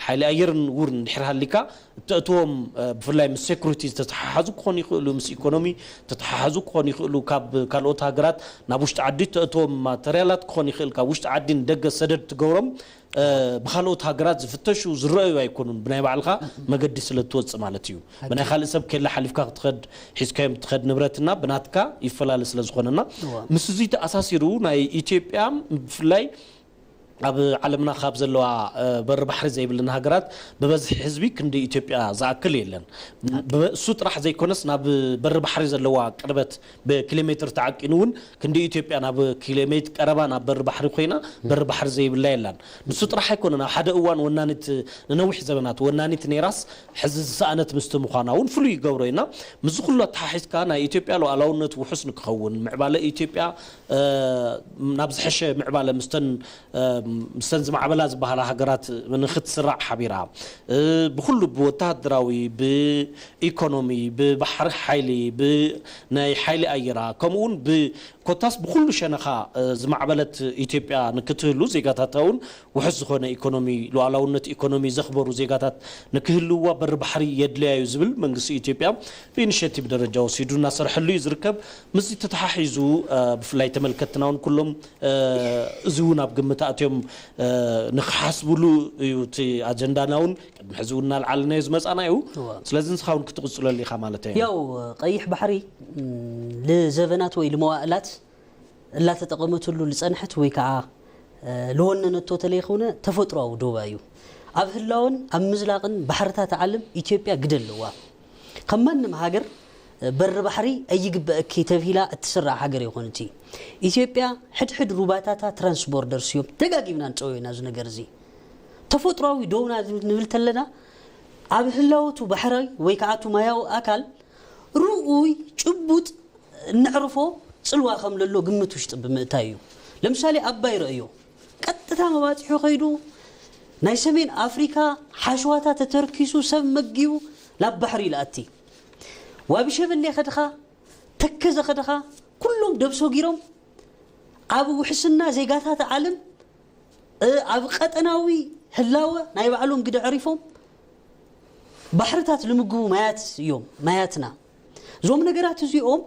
ሓይሊ ኣየርን ውር እንድሕር ሃሊካ እተእትዎም ብፍላይ ምስ ሴኩሪቲ ዝተተሓሓዙ ክኾኑ ይኽእሉ ምስ ኢኮኖሚ ዝተተሓሓዙ ክኾኑ ይኽእሉ ካብ ካልኦት ሃገራት ናብ ውሽጢ ዓዲ እተእትዎም ማተርያላት ክኾኑ ይኽእል ካብ ውሽጢ ዓዲ ንደገ ሰደድ ትገብሮም እ፣ ብኻልኦት ሃገራት ዝፍተሹ ዝረኣዩ ኣይኮኑን። ብናይ ባዕልኻ መገዲ ስለ እትወጽእ ማለት እዩ። ብናይ ካልእ ሰብ ኬላ ሓሊፍካ ክትኸድ፣ ሒዝካዮም እትኸድ ንብረትና ብናትካ ይፈላለ ስለ ዝኾነና፣ እዋ። ምስ እዚ ተኣሳሲሩ ናይ ኢትዮጵያ ብፍላይ ኣብ ዓለምና ካብ ዘለዋ፣ እ፣ በሪ ባሕሪ ዘይብለን ሃገራት ብበዝሒ ህዝቢ ክንዲ ኢትዮጵያ ዝኣክል የለን። ብበ-፣ እሱ ጥራሕ ዘይኮነስ ናብ በሪ ባሕሪ ዘለዋ ቅርበት ብኪሎ ሜትር ተዓቂኑ እውን ክንዲ ኢትዮጵያ ናብ ኪሎ ሜትር ቀረባ ናብ በሪ ባሕሪ ኮይና በሪ ባሕሪ ዘይብላ የላን። ንሱ ጥራሕ ኣይኮነን፣ ኣብ ሓደ እዋን ወናኒት፣ ንነዊሕ ዘበናት ወናኒት ነይራስ ሕዚ ዝሰኣነት ምስቲ ምዃና እውን ፍሉይ ይገብሮ ኢና። ምስዚ ኩሉ ኣተሓሒዝካ ናይ ኢትዮጵያ ሉዓላውነት ውሑስ ንክኸውን፣ ምዕባለ ኢትዮጵያ፣ እ፣ ናብ ዝሐሸ ምዕባለ ምስተን፣ እ፣ ምስተን ዝማዕበላ ዝበሃላ ሃገራት ንክትስራዕ ሓቢራ፣ እ፣ ብኩሉ ብወተሃደራዊ፣ ብኢኮኖሚ፣ ብባሕሪ ሓይሊ፣ ብናይ ሓይሊ ኣየራ፣ ከምኡ እውን ብ-፣ ኮታስ ብኩሉ ሸነኻ፣ እ፣ ዝማዕበለት ኢትዮጵያ ንክትህሉ ዜጋታታ እውን ውሑስ ዝኾነ ኢኮኖሚ፣ ሉዓላውነት ኢኮኖሚ ዘኽበሩ ዜጋታት ንክህልዋ በሪ ባሕሪ የድልያ እዩ ዝብል መንግስቲ ኢትዮጵያ ብኢኒሼቲቭ ደረጃ ወሲዱ እናሰርሐሉ እዩ ዝርከብ። ምስዚ ተተሓሒዙ፣ እ፣ ብፍላይ ተመልከትና እውን ኩሎም፣ እ፣ እዚ እውን ኣብ ግምት ኣትዮም፣ እ፣ ንክሓስብሉ እዩ እቲ ኣጀንዳና እውን ቅድሚ ሕዚ እውን እናልዓልናዮ ዝመጻና እዩ። እዋ። ስለዚ ንስኻ እውን ክትቕጽለሉ ኢኻ ማለት እዩ። ያው ቀይሕ ባሕሪ፣ ም፣ ልዘበናት ወይ ልመዋእላት እላተጠቐመትሉ ልጸንሐት ወይ ከዓ፣ እ፣ ልወነነቶ ተለይኮነ ተፈጥሮኣዊ ዶባ እዩ። ኣብ ህላወን ኣብ ምዝላቕን ባሕርታት ዓለም ኢትዮጵያ ግደ ኣለዋ። ከም ማንም ሃገር፣ እ፣ በሪ ባሕሪ ኣይግበእኪ ተብሂላ እትስራዕ ሃገር የኾነቲ። ኢትዮጵያ ሕድሕድ ሩባታታ ትራንስቦርደርስ እዮም። ደጋጊምና ንጸውዮ ኢና እዚ ነገር እዚ። ተፈጥሮኣዊ ዶብና ንብል ተለና ኣብ ህላወቱ ባሕራዊ ወይ ከዓ እቲ ማያዊ ኣካል ርኡይ ጭቡጥ እነዕርፎ ጽልዋ ከም ለሎ ግምት ውሽጢ ብምእታይ እዩ። ለምሳሌ ኣባይ ረእዮ ቀጥታ መባጽሑ ከይዱ ናይ ሰሜን ኣፍሪካ ሓሸዋታ ተተርኪሱ ሰብ መጊቡ ላብ ባሕሪ ይልኣቲ። ዋቢ ሸበሌ ከድኻ ተከዘ ከድኻ ኩሎም ደብሶ ጊሮም ኣብ ውሕስና ዜጋታት ዓለም እ፣ ኣብ ቀጠናዊ ህላወ ናይ ባዕሎም ግደ ዕሪፎም ባሕርታት ልምግቡ ማያት እዮም፣ ማያትና። እዞም ነገራት እዚኦም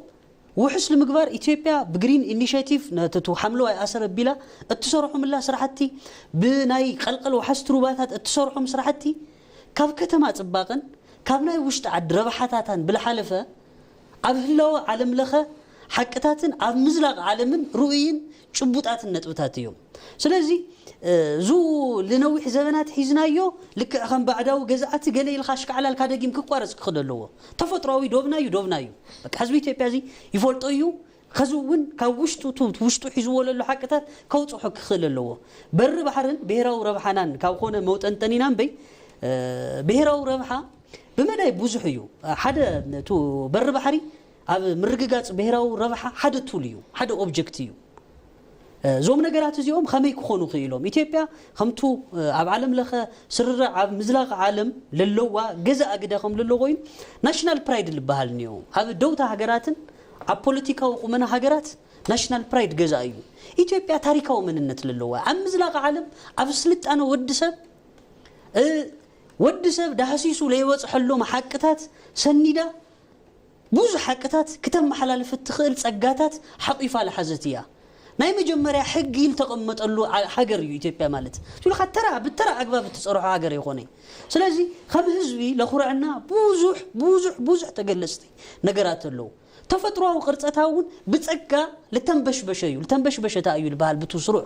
ውሕስ ንምግባር ኢትዮጵያ ብግሪን ኢኒሼቲቭ ነቲ ሓምለዋይ ኣሰር ኣቢላ እትሰርሖምላ ስራሕቲ፣ ብናይ ቀልቀል ወሓዝቲ ሩባታት እትሰርሖም ስራሕቲ ካብ ከተማ ጽባቐን ካብ ናይ ውሽጢ ዓዲ ረብሓታታን ብልሓለፈ ኣብ ህላወ ዓለም ለኸ ሓቅታትን ኣብ ምዝላቕ ዓለምን ርኡይን ጭቡጣትን ነጥብታት እዮም። ስለዚ፣ እ፣ ዙ ልነዊሕ ዘበናት ሒዝናዮ ልክዕ ከም ባዕዳዊ ገዛእቲ ገለ ኢልካ ኣሽካዕላልካ ደጊም ክቋረጽ ክኽእል ኣለዎ። ተፈጥሮኣዊ ዶብና እዩ፣ ዶብና እዩ። በቃ ህዝቢ ኢትዮጵያ እዚ ይፈልጦ እዩ። ከዚ እውን ካብ ውሽጡ፣ እቲ ውሽጡ ሒዝዎ ለሎ ሓቅታት ከውጽሖ ክኽእል ኣለዎ። በሪ ባሕርን ብሄራዊ ረብሓናን ካብ ኮነ መውጠንጠኒና እምበይ፣ እ፣ ብሄራዊ ረብሓ ብመዳይ ብዙሕ እዩ። ሓደ፣ እቲ በሪ ባሕሪ ኣብ ምርግጋጽ ብሄራዊ ረብሓ ሓደ ቱል እዩ፣ ሓደ ኦብጀክት እዩ። እ፣ እዞም ነገራት እዚኦም ከመይ ክኾኑ ክኢሎም? ኢትዮጵያ ከምቱ፣ እ፣ ኣብ ዓለም ለኸ ስርርዕ ኣብ ምዝላቕ ዓለም ለለዋ ገዛእ ግደ ከም ለሎ ኮይኑ ናሽናል ፕራይድ ዝበሃል እኒኦ። ኣብ ደውታ ሃገራትን ኣብ ፖለቲካዊ ቁመና ሃገራት ናሽናል ፕራይድ ገዛእ እዩ። ኢትዮጵያ ታሪካዊ መንነት ለለዋ፣ ኣብ ምዝላቕ ዓለም፣ ኣብ ስልጣነ ወዲ ሰብ፣ እ፣ ወዲ ሰብ ዳህሲሱ ለይበጽሐሎም ሓቅታት ሰኒዳ ብዙሕ ሓቅታት ክተመሓላልፍ እትኽእል ጸጋታት ሓቂፋ ልሓዘት እያ። ናይ መጀመርያ ሕጊ ዝተቐመጠሉ ዓ-፣ ሃገር እዩ ኢትዮጵያ ማለት። ትብልካ ተራ፣ ብተራ ኣግባብ እትጸርሖ ሃገር ይኾነ። ስለዚ ከም ህዝቢ ለኹርዐና ብዙሕ፣ ብዙሕ፣ ብዙሕ ተገለጽቲ ነገራት ኣለዉ። ተፈጥሮኣዊ ቅርጸታ እውን ብጸጋ ልተንበሽበሸ እዩ። ልተንበሽበሸታ እዩ ልበሃል ብቱ ስሩዕ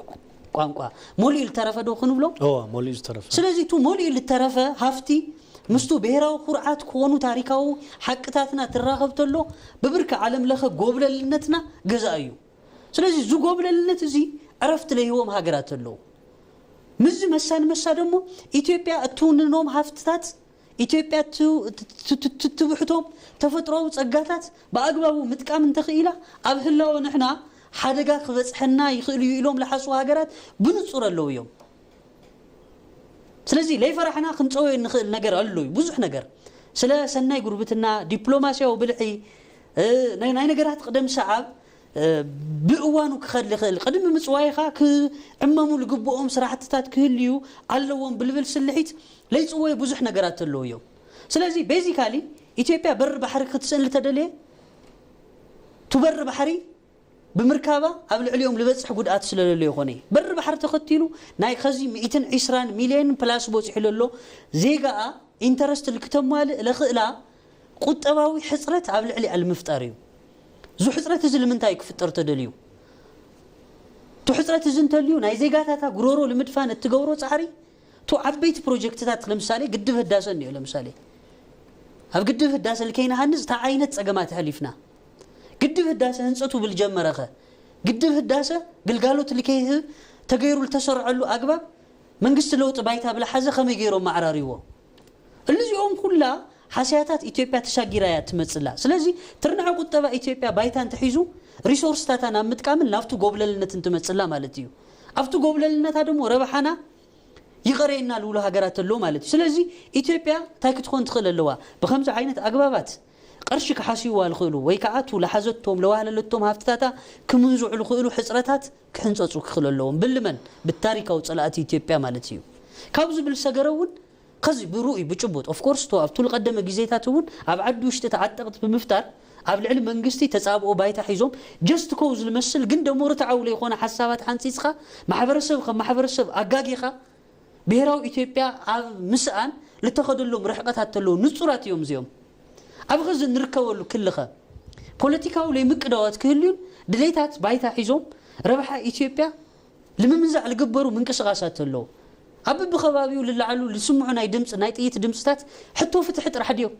ቋንቋ። መሊኡ ልተረፈ ዶ ክንብሎ? እዋ፣ መሊኡ ዝተረፈ። ስለዚ እቲ መሊኡ ልተረፈ ሃፍቲ ምስቱ ብሄራዊ ኩርዓት ክኾኑ ታሪካዊ ሓቅታትና ትራኸብ ተሎ ብብርኪ ዓለም ለኸ ጎብለልነትና ገዛእ እዩ። ስለዚ እዚ ጎብለልነት እዚ ዕረፍቲ ለይህቦም ሃገራት ኣለዉ። ምስዚ መሳ ንመሳ ደሞ ኢትዮጵያ እትውንኖም ሃፍትታት፣ ኢትዮጵያ እት-፣ እት-፣ እት-፣ እት-፣ እትብሕቶም ተፈጥሮዊ ጸጋታት ብኣግባቡ ምጥቃም እንተኽኢላ ኣብ ህላወ ንሕና ሓደጋ ክበጽሐና ይኽእል እዩ ኢሎም ለሓስቡ ሃገራት ብንጹር ኣለዉ እዮም። ስለዚ ለይፈራሕና ክንጸወዮ እንኽእል ነገር ኣሎ እዩ፣ ብዙሕ ነገር። ስለ ሰናይ ጉርብትና፣ ዲፕሎማስያዊ ብልሒ፣ እ፣ ናይ፣ ናይ ነገራት ቅደም ሰዓብ፣ እ፣ ብእዋኑ ክኸድ ልኽእል፣ ቅድሚ ምጽዋይኻ ክዕመሙ ልግብኦም ስራሕትታት ክህልዩ ኣለዎም ብልብል ስልሒት ለይጽወዩ ብዙሕ ነገራት ኣለዉ እዮም። ስለዚ ቤዚካሊ ኢትዮጵያ በሪ ባሕሪ ክትስእን ልተደልየ፣ ቱ በሪ ባሕሪ ብምርካባ ኣብ ልዕሊኦም ዝበፅሕ ጉድኣት ስለለሎ ይኾነ። በሪ ባሕሪ ተኸቲሉ ናይ ኸዚ ሚእትን ዕስራን ሚልዮን ፕላስ በፂሑ ለሎ ዜጋኣ ኢንተረስት ልክተማልእ ለኽእላ ቁጠባዊ ሕፅረት ኣብ ልዕሊኣ ልምፍጣር እዩ። እዚ ሕፅረት እዚ ልምንታይ ክፍጠር ተደልዩ? እቲ ሕፅረት እዚ እንተልዩ ናይ ዜጋታታ ጉሮሮ ልምድፋን እትገብሮ ፃዕሪ፣ እቱ ዓበይቲ ፕሮጀክትታት ለምሳሌ ግድብ ህዳሰ እኒኦ። ለምሳሌ ኣብ ግድብ ህዳሰ ልከይንሃንፅ እንታይ ዓይነት ፀገማት ኣሕሊፍና? ግድብ ህዳሰ ህንፀቱ ብልጀመረኸ ግድብ ህዳሰ ግልጋሎት ልከይህብ ተገይሩ ልተሰርዐሉ ኣግባብ መንግስቲ ለውጢ ባይታ ብልሓዘ ከመይ ገይሮም ማዕራሪዎ? እልዚኦም ኩላ ሓስያታት ኢትዮጵያ ተሻጊራ እያ ትመፅላ። ስለዚ ትርንዐ ቁጠባ ኢትዮጵያ ባይታ እንተሒዙ ሪሶርስታታ ናብ ምጥቃምን ናብቱ ጎብለልነት እንትመፅላ ማለት እዩ። ኣብቱ ጎብለልነታ ደሞ ረብሓና ይቐረየና ልብሉ ሃገራት ኣሎ ማለት እዩ። ስለዚ ኢትዮጵያ እንታይ ክትኾን ትኽእል ኣለዋ? ብኸምዚ ዓይነት ኣግባባት ቅርሺ ክሓስይዋ ልኽእሉ ወይ ከዓ ቱ ለሓዘቶም ለዋህለለቶም ሃፍትታታ ክምንዝዑ ልኽእሉ ሕፅረታት ክሕንፀፁ ክኽእል ኣለዎም። ብልመን ብታሪካዊ ፀላእቲ ኢትዮጵያ ማለት እዩ። ካብ ዝብል ሰገረ እውን ከዚ ብርኡይ ብጭቡጥ ኦፍኮርስ ቶ ኣብቱ ልቀደመ ግዜታት እውን ኣብ ዓዲ ውሽጢ ተዓጠቕቲ ብምፍጣር ኣብ ልዕሊ መንግስቲ ተፃብኦ ባይታ ሒዞም ጀስት ኮው ዝልመስል ግን ደሞ ርትዓዊ ለይኮነ ሓሳባት ሓንፂፅኻ ማሕበረሰብ ከም ማሕበረሰብ ኣጋጊኻ ብሄራዊ ኢትዮጵያ ኣብ ምስኣን ልተኸደሎም ርሕቀታት ተለዉ ንፁራት እዮም እዚኦም። ኣብ ኸዚ ንርከበሉ ክልኸ ፖለቲካዊ ለይምቅዳዋት ክህልዩን ድሌታት ባይታ ሒዞም ረብሓ ኢትዮጵያ ልምምዛዕ ልግበሩ ምንቅስቃሳት ኣለዉ። ኣብ ብብኸባቢኡ ልለዓሉ ልስምዑ ናይ ድምፂ ናይ ጥይት ድምፅታት ሕቶ ፍትሒ ጥራሕ ድዮም?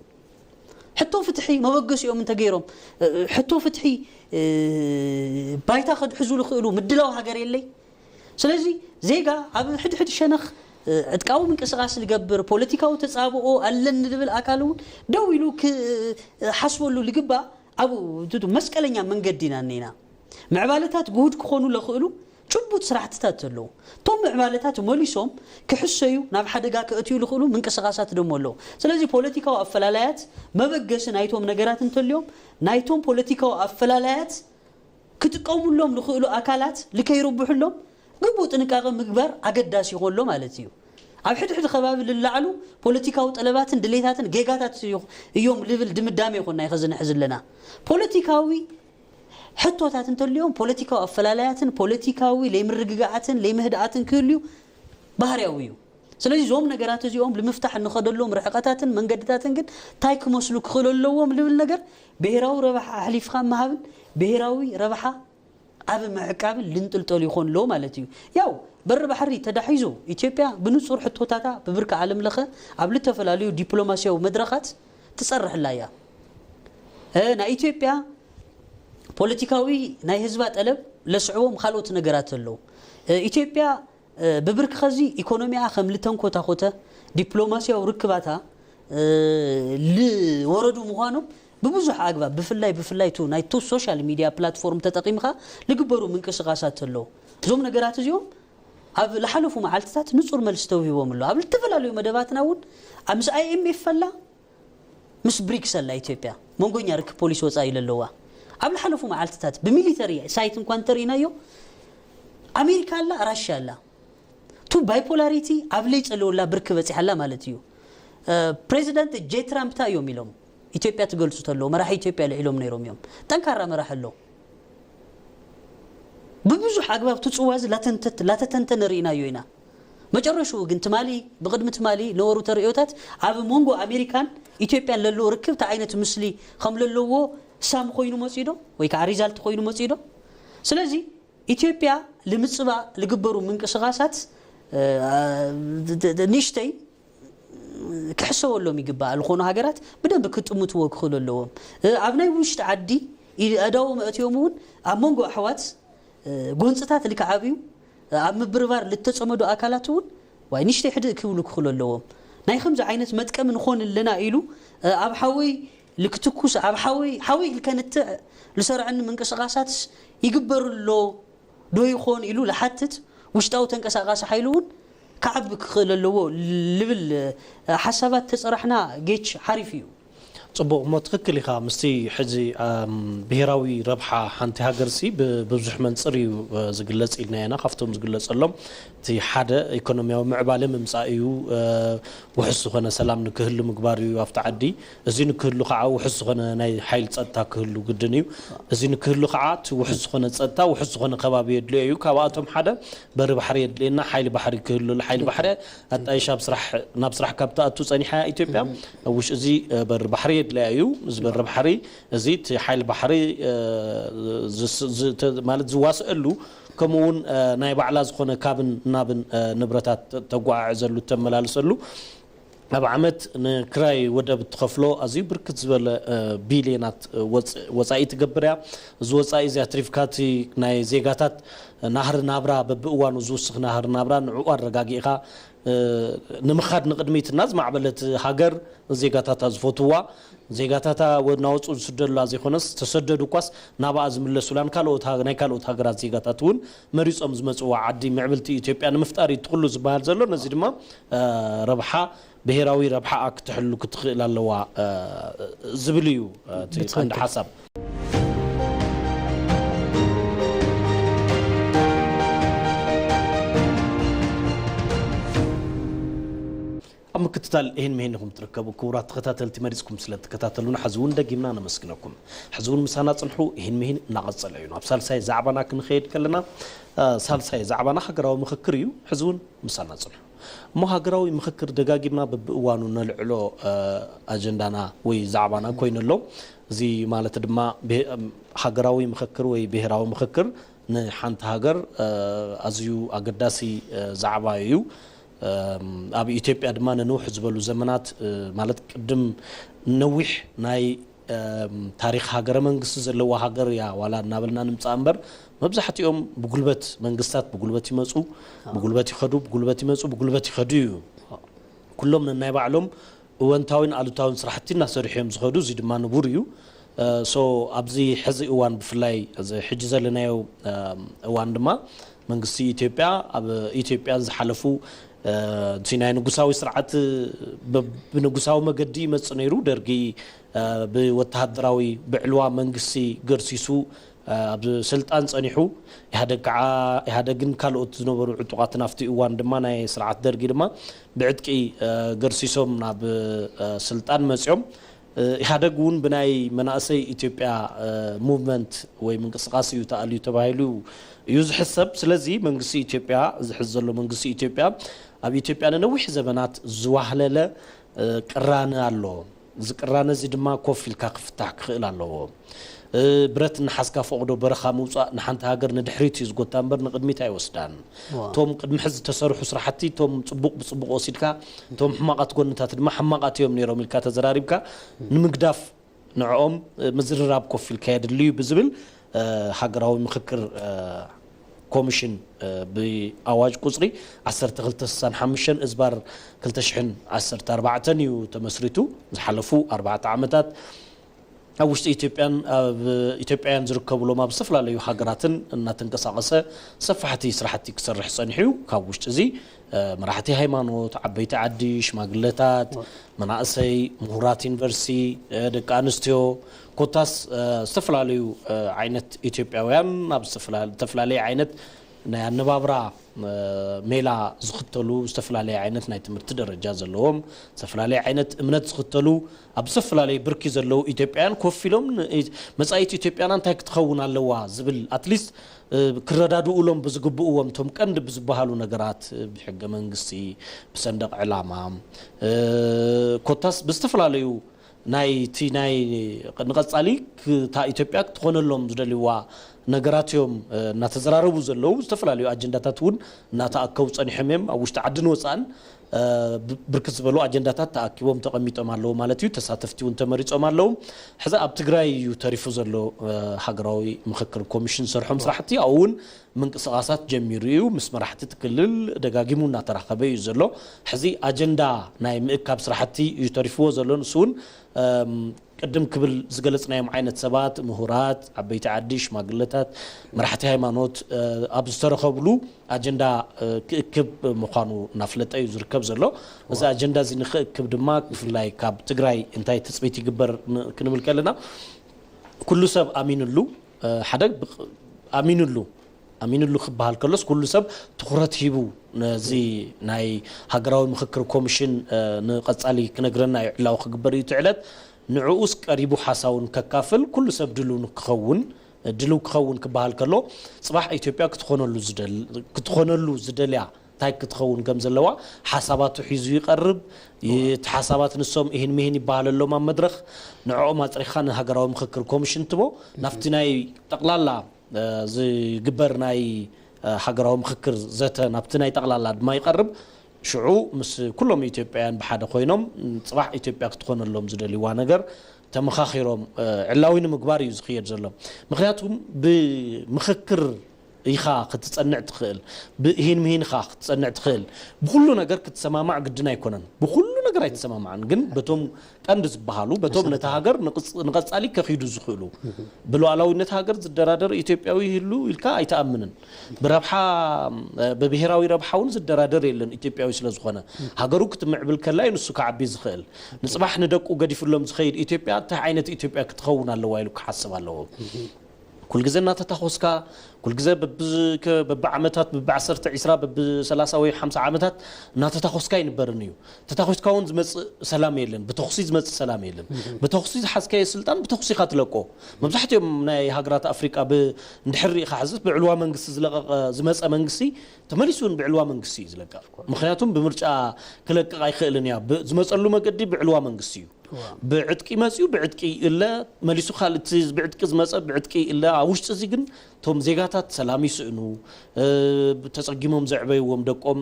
ሕቶ ፍትሒ መበገሲኦም እንተገይሮም ሕቶ ፍትሒ ባይታ ከድሕዙ ልኽእሉ ምድላው ሃገር የለይ። ስለዚ ዜጋ ኣብ ሕድሕድ ሸነኽ ዕጥቃዊ ምንቅስቃስ ልገብር ፖለቲካዊ ተፃብኦ ኣለኒ ልብል ኣካል እውን ደው ኢሉ ክሓስበሉ ልግባእ ኣብ መስቀለኛ መንገዲ ኢና እኒና። ምዕባለታት ግሁድ ክኾኑ ለኽእሉ ጭቡጥ ስራሕትታት ኣለዉ። እቶም ምዕባለታት መሊሶም ክሕሰዩ ናብ ሓደጋ ከእትዩ ልኽእሉ ምንቅስቃሳት ደሞ ኣለዉ። ስለዚ ፖለቲካዊ ኣፈላላያት መበገሲ ናይቶም ነገራት እንተልዮም ናይቶም ፖለቲካዊ ኣፈላላያት ክጥቀሙሎም ልኽእሉ ኣካላት ልከይርብሑሎም ግቡእ ጥንቃቐ ምግባር ኣገዳሲ ይኾሎ ማለት እዩ። ኣብ ሕድሕድ ከባቢ ልላዕሉ ፖለቲካዊ ጠለባትን ድሌታትን ጌጋታት እዮም ልብል ድምዳሜ ይኾን ናይ ኸዚ ንሕዝ ኣለና። ፖለቲካዊ ሕቶታት እንተልዮም ፖለቲካዊ ኣፈላላያትን ፖለቲካዊ ለይምርግጋዓትን ለይምህድኣትን ክህልዩ ባህርያዊ እዩ። ስለዚ እዞም ነገራት እዚኦም ልምፍታሕ እንኸደሎም ርሕቐታትን መንገድታትን ግን እንታይ ክመስሉ ክኽእሉ ኣለዎም ልብል ነገር ብሄራዊ ረብሓ ኣሕሊፍካ ምሃብን ብሄራዊ ረብሓ ኣብ ምዕቃብን ልንጥልጠሉ ይኾን ኣሎ ማለት እዩ። ያው በሪ ባሕሪ ተዳሒዙ ኢትዮጵያ ብንጹር ሕቶታታ ብብርኪ ዓለም ለኸ ኣብ ልተፈላለዩ ዲፕሎማሲያዊ መድረኻት ትጸርሕላ እያ። እ፣ ናይ ኢትዮጵያ ፖለቲካዊ ናይ ህዝባ ጠለብ ለስዕቦም ካልኦት ነገራት ኣለዉ። እ፣ ኢትዮጵያ እ፣ ብብርኪ ኸዚ ኢኮኖሚኣ ከም ልተንኮታኮተ ዲፕሎማሲያዊ ርክባታ እ፣ ልወረዱ ምዃኖም ብብዙሕ ኣግባብ ብፍላይ ብፍላይ ቱ ናይ ቱ ሶሻል ሚድያ ፕላትፎርም ተጠቒምካ ልግበሩ ምንቅስቃሳት ኣለዉ። እዞም ነገራት እዚኦም ኣብ ልሓለፉ መዓልትታት ንጹር መልሲ ተውሂቦም ኣሎ። ኣብ ዝተፈላለዩ መደባትና እውን ኣብ ምስ ኣይኤምኤፍ ኣላ ምስ ብሪክስ ኣላ ኢትዮጵያ መንጎኛ ርክብ ፖሊሲ ወፃኢ ለለዋ ኣብ ልሓለፉ መዓልትታት ብሚሊተሪ ሳይት እንኳ እንተርኢናዮ ኣሜሪካ ኣላ ራሽያ ኣላ ቱ ባይፖላሪቲ ኣብ ለይፀለወላ ብርክ በፂሓላ ማለት እዩ። እ፣ ፕሬዚዳንት ጄ ትራምፕ እንታይ እዮም ኢሎም ኢትዮጵያ ትገልፁ ተለዉ መራሒ ኢትዮጵያ ልዒሎም ነይሮም እዮም። ጠንካራ መራሒ ኣሎ። ብብዙሕ ኣግባብ እቲ ፅዋ እዚ ላተንተት- ላተተንተነ ርኢናዮ ኢና። መጨረሽኡ ግን ትማሊ ብቕድሚ ትማሊ ነበሩ ተርእዮታት ኣብ መንጎ ኣሜሪካን ኢትዮጵያን ለለዎ ርክብ እንታይ ዓይነት ምስሊ ከም ለለዎ ሳም ኮይኑ መፅኡ ዶ ወይ ከዓ ሪዛልት ኮይኑ መፅኡ ዶ? ስለዚ ኢትዮጵያ ልምፅባእ ልግበሩ ምንቅስቃሳት እ፣ ድ- ድ- ድ- ንእሽተይ ክሕሰበሎም ይግባእ። ዝኾኑ ሃገራት ብደንብ ክጥምትዎ ክኽእሉ ኣለዎም። እ፣ ኣብ ናይ ውሽጢ ዓዲ ኢ- ኣእዳዎም ኣእትዮም እውን ኣብ መንጎ ኣሕዋት እ፣ ጎንፅታት ልክዓብ እዩ። እ፣ ኣብ ምብርባር ልተፀመዱ ኣካላት እውን ዋይ ንእሽተይ ሕድእ ክብሉ ክኽእሉ ኣለዎም። ናይ ከምዚ ዓይነት መጥቀሚ ንኾን ኣለና ኢሉ እ፣ ኣብ ሓወይ ልክትኩስ ኣብ ሓወይ ሓወይ ልከንትዕ ልሰርዐኒ ምንቅስቃሳትስ ይግበር ኣሎ ዶ ይኾን ኢሉ ልሓትት ውሽጣዊ ተንቀሳቃሲ ሓይሊ እውን ክዓቢ ክኽእል ኣለዎ ልብል እ፣ ሓሳባት ተፀራሕና ጌች ሓሪፍ እዩ። ጽቡቕ እሞ ትኽክል ኢኻ። ምስቲ ሕዚ ብሄራዊ ረብሓ ሓንቲ ሃገርሲ ብብዙሕ መንፅር እዩ ዝግለፅ ኢልና ኢና። ካብቶም ዝግለፀሎም እቲ ሓደ ኢኮኖሚያዊ ምዕባለ ምምፃእ እዩ። ውሕስ ዝኾነ ሰላም ንክህሉ ምግባር እዩ ኣብቲ ዓዲ። እዚ ንክህሉ ከዓ ውሕስ ዝኾነ ናይ ሓይል ፀጥታ ክህሉ ግድን እዩ። እዚ ንክህሉ ከዓ እቲ ውሕስ ዝኾነ ፀጥታ ውሕስ ዝኾነ ከባቢ የድልዮ እዩ። ካብኣቶም ሓደ በሪ ባሕሪ የድልየና። ሓይሊ ባሕሪ ክህሉ ሓይሊ ባሕሪ ኣጣይሻ ናብ ስራሕ ካብ ትኣቱ ፀኒሓ ኢትዮጵያ ውሽ እዚ በሪ ባሕሪ የድልያ እዩ። እዚ በሪ ባሕሪ እዚ እቲ ሓይሊ ባሕሪ ማለት ዝዋስአሉ ከምኡ እውን ናይ ባዕላ ዝኾነ ካብን ናብን ንብረታት ተጓዓዕዘሉ ተመላልሰሉ ኣብ ዓመት ንክራይ ወደብ እትኸፍሎ ኣዝዩ ብርክት ዝበለ ቢልዮናት ወፃኢ ትገብር እያ። እዚ ወፃኢ እዚ ኣትሪፍካ እቲ ናይ ዜጋታት ናህሪ ናብራ በብእዋኑ ዝውስኽ ናህሪ ናብራ ንዕኡ ኣረጋጊእኻ ንምኻድ ንቕድሚትና ዝማዕበለት ሃገር ዜጋታታ ዝፈትዋ ዜጋታታ እናወፁ ዝስደሉላ ዘይኮነስ ዝተሰደዱ እኳስ ናብኣ ዝምለሱላን ካልኦት ናይ ካልኦት ሃገራት ዜጋታት እውን መሪፆም ዝመፅዋ ዓዲ ምዕብልቲ ኢትዮጵያ ንምፍጣር እዩ ትኽሉ ዝበሃል ዘሎ። ነዚ ድማ ረብሓ ብሄራዊ ረብሓኣ ክትሕሉ ክትኽእል ኣለዋ ዝብል እዩ እቲ ቀንዲ ሓሳብ። ኣብ ምክትታል ይህን ምሂን ኢኹም ትርከቡ። ክቡራት ተኸታተልቲ መሪፅኩም ስለ እትከታተሉና ሕዚ እውን ደጊምና ነመስግነኩም። ሕዚ እውን ምሳና ፅንሑ፣ ይህን ምሂን እናቐፀለ እዩ። ናብ ሳልሳይ ዛዕባና ክንኸይድ ከለና ሳልሳይ ዛዕባና ሃገራዊ ምኽክር እዩ። ሕዚ እውን ምሳና ፅንሑ። እሞ ሃገራዊ ምኽክር ደጋጊምና በብእዋኑ ነልዕሎ ኣጀንዳና ወይ ዛዕባና ኮይኑ ኣሎ። እዚ ማለት ድማ ሃገራዊ ምኽክር ወይ ብሄራዊ ምኽክር ንሓንቲ ሃገር ኣዝዩ ኣገዳሲ ዛዕባ እዩ። ኣብ ኢትዮጵያ ድማ ንንውሕ ዝበሉ ዘመናት ማለት ቅድም ነዊሕ ናይ ታሪኽ ሃገረ መንግስቲ ዘለዋ ሃገር እያ ዋላ እናበልና ንምፃእ እምበር መብዛሕትኦም ብጉልበት መንግስታት ብጉልበት ይመፁ ብጉልበት ይኸዱ ብጉልበት ይመፁ ብጉልበት ይኸዱ እዩ። ኩሎም ነናይ ባዕሎም እወንታዊን ኣሉታዊን ስራሕቲ እናሰርሑ እዮም ዝኸዱ። እዚ ድማ ንቡር እዩ። ሶ ኣብዚ ሕዚ እዋን ብፍላይ እዚ ሕጂ ዘለናዮ እዋን ድማ መንግስቲ ኢትዮጵያ ኣብ ኢትዮጵያ ዝሓለፉ እቲ ናይ ንጉሳዊ ስርዓት ብንጉሳዊ መገዲ ይመፅእ ነይሩ። ደርጊ ብወተሃደራዊ ብዕልዋ መንግስቲ ገርሲሱ ኣብ ስልጣን ፀኒሑ ኢህደግ ከዓ ኢህደግን ካልኦት ዝነበሩ ዕጡቃትን ኣብቲ እዋን ድማ ናይ ስርዓት ደርጊ ድማ ብዕጥቂ ገርሲሶም ናብ ስልጣን መፅኦም። ኢህደግ እውን ብናይ መናእሰይ ኢትዮጵያ ሙቭመንት ወይ ምንቅስቃስ እዩ ተኣልዩ ተባሂሉ እዩ ዝሕሰብ። ስለዚ መንግስቲ ኢትዮጵያ ዝሕዝ ዘሎ መንግስቲ ኢትዮጵያ ኣብ ኢትዮጵያ ንነዊሕ ዘበናት ዝዋህለለ ቅራነ ኣሎ። እዚ ቅራነ እዚ ድማ ኮፍ ኢልካ ክፍታሕ ክኽእል ኣለዎ። ብረት እናሓዝካ ፈቕዶ በረኻ ምውፃእ ንሓንቲ ሃገር ንድሕሪት እዩ ዝጎታ እምበር ንቕድሚት ኣይወስዳን። እቶም ቅድሚ ሕዚ ዝተሰርሑ ስራሕቲ እቶም ፅቡቕ ብፅቡቕ ወሲድካ እቶም ሕማቓት ጎንታት ድማ ሕማቓት እዮም ነይሮም ኢልካ ተዘራሪብካ ንምግዳፍ ንዕኦም ምዝርራብ ኮፍ ኢልካ የድሊ እዩ ብዝብል ሃገራዊ ምኽክር ኮሚሽን ብኣዋጅ ቁፅሪ ዓሰርተ ክልተ ስሳን ሓሙሽተን እዝባር ክልተ ሽሕን ዓሰርተ ኣርባዕተን እዩ ተመስሪቱ። ዝሓለፉ ኣርባዕተ ዓመታት ኣብ ውሽጢ ኢትዮጵያን ኣብ ኢትዮጵያውያን ዝርከብሎም ኣብ ዝተፈላለዩ ሃገራትን እናተንቀሳቐሰ ሰፋሕቲ ስራሕቲ ክሰርሕ ፀኒሑ እዩ። ካብ ውሽጢ እዚ መራሕቲ ሃይማኖት፣ ዓበይቲ ዓዲ፣ ሽማግለታት፣ መናእሰይ፣ ምሁራት ዩኒቨርሲቲ፣ ደቂ ኣንስትዮ ኮታስ ዝተፈላለዩ ዓይነት ኢትዮጵያውያን ናብ ዝተፈላለየ ዓይነት ናይ ኣነባብራ ሜላ ዝኽተሉ ዝተፈላለየ ዓይነት ናይ ትምህርቲ ደረጃ ዘለዎም ዝተፈላለየ ዓይነት እምነት ዝኽተሉ ኣብ ዝተፈላለየ ብርኪ ዘለዉ ኢትዮጵያውያን ኮፍ ኢሎም መፃኢት ኢትዮጵያና እንታይ ክትኸውን ኣለዋ ዝብል ኣትሊስት ክረዳድኡሎም ብዝግብእዎም እቶም ቀንዲ ብዝበሃሉ ነገራት ብሕገ መንግስቲ ብሰንደቕ ዕላማ ኮታስ ብዝተፈላለዩ ናይቲ ናይ ንቐፃሊ እታ ኢትዮጵያ ክትኾነሎም ዝደልይዋ ነገራት እዮም እናተዘራረቡ ዘለዉ። ዝተፈላለዩ ኣጀንዳታት እውን እናተኣከቡ ፀኒሖም እዮም ኣብ ውሽጢ ዓድን ወፃእን ብርክት ዝበሉ ኣጀንዳታት ተኣኪቦም ተቐሚጦም ኣለዉ ማለት እዩ። ተሳተፍቲ እውን ተመሪፆም ኣለዉ። ሕዚ ኣብ ትግራይ እዩ ተሪፉ ዘሎ ሃገራዊ ምኽክር ኮሚሽን ዝሰርሖም ስራሕቲ ኣብኡ እውን ምንቅስቃሳት ጀሚሩ እዩ። ምስ መራሕቲ እቲ ክልል ደጋጊሙ እናተራኸበ እዩ ዘሎ። ሕዚ ኣጀንዳ ናይ ምእካብ ስራሕቲ እዩ ተሪፍዎ ዘሎ። ንሱ እውን ቅድም ክብል ዝገለጽናዮም ዓይነት ሰባት፣ ምሁራት፣ ዓበይቲ ዓዲ፣ ሽማግለታት፣ መራሕቲ ሃይማኖት ኣብ ዝተረኸብሉ ኣጀንዳ ክእክብ ምዃኑ እናፍለጠ እዩ ዝርከብ ዘሎ። እዚ ኣጀንዳ እዚ ንክእክብ ድማ ብፍላይ ካብ ትግራይ እንታይ ትፅቢት ይግበር ክንብል ከለና፣ ኩሉ ሰብ ኣሚንሉ፣ ሓደ ኣሚንሉ ኣሚንሉ ክበሃል ከሎስ፣ ኩሉ ሰብ ትኹረት ሂቡ ነዚ ናይ ሃገራዊ ምኽክር ኮሚሽን ንቐጻሊ ክነግረና እዩ፣ ዕላዊ ክግበር እዩ እቲ ዕለት። ንዕኡስ ቀሪቡ ሓሳቡን ከካፍል ኩሉ ሰብ ድሉ ንክኸውን ድልው ክኸውን ክበሃል ከሎ፣ ጽባሕ ኢትዮጵያ ክትኾነሉ ዝደል ክትኾነሉ ዝደልያ እንታይ ክትኸውን ከም ዘለዋ ሓሳባቱ ሒዙ ይቐርብ። እቲ ሓሳባት ንሶም ይህን ምሂን ይበሃለሎም ኣብ መድረኽ። ንዕኦም ኣጽሪኻ ንሃገራዊ ምኽክር ኮሚሽን ትቦ። ናብቲ ናይ ጠቕላላ ዝግበር ናይ ሃገራዊ ምኽክር ዘተ ናብቲ ናይ ጠቕላላ ድማ ይቐርብ። ሽዑ ምስ ኩሎም ኢትዮጵያውያን ብሓደ ኮይኖም ጽባሕ ኢትዮጵያ ክትኾነሎም ዝደልይዋ ነገር ተመኻኺሮም ዕላዊ ንምግባር እዩ ዝኽየድ ዘሎ። ምክንያቱም ብምኽክር ኢኻ ክትጸንዕ ትኽእል፣ ብእሂን ምሂን ኢኻ ክትጸንዕ ትኽእል። ብኹሉ ነገር ክትሰማማዕ ግድን ኣይኮነን። ብኹሉ ነገር ኣይትሰማማዕን፣ ግን በቶም ቀንዲ ዝበሃሉ፣ በቶም ነታ ሃገር ንቐጻሊ ከኺዱ ዝኽእሉ፣ ብሉዓላዊነት ሃገር ዝደራደር ኢትዮጵያዊ ይህሉ ኢልካ ኣይትኣምንን። ብረብሓ ብብሄራዊ ረብሓ እውን ዝደራደር የለን ኢትዮጵያዊ ስለ ዝኾነ። ሃገሩ ክትምዕብል ከላ እዩ ንሱ ክዓቢ ዝኽእል። ንጽባሕ ንደቁ ገዲፍሎም ዝኸይድ ኢትዮጵያ እንታይ ዓይነት ኢትዮጵያ ክትኸውን ኣለዋ ኢሉ ክሓስብ ኣለዎ። ኩልግዜ እናተታኾስካ፣ ኩልግዜ በብዓመታት፣ በብዓሰርተ፣ ዒስራ፣ በብሰላሳ ወይ ሓምሳ ዓመታት እናተታኾስካ ኣይንበርን እዩ። ተታኾስካ እውን ዝመጽእ ሰላም የለን። ብተኹሲ ዝመጽእ ሰላም የለን። ብተኹሲ ዝሓዝካዮ ስልጣን ብተኹሲ ኢኻ ትለቆ። መብዛሕትኦም ናይ ሃገራት ኣፍሪቃ እንድሕር ርኢኻ ሕዝስ ብዕልዋ መንግስቲ ዝለቀቀ ዝመጸ መንግስቲ ተመሊሱ እውን ብዕልዋ መንግስቲ እዩ ዝለቀቕ። ምክንያቱም ብምርጫ ክለቅቕ ኣይኽእልን እያ። ዝመጸሉ መገዲ ብዕልዋ መንግስቲ እዩ። ብዕጥቂ መጽዩ ብዕጥቂ ይእለ፣ መሊሱ ካልእ እቲ ብዕጥቂ ዝመጸ ብዕጥቂ ይእለ። ኣብ ውሽጢ እዚ ግን እቶም ዜጋታት ሰላም ይስእኑ፣ ተጸጊሞም ዘዕበይዎም ደቆም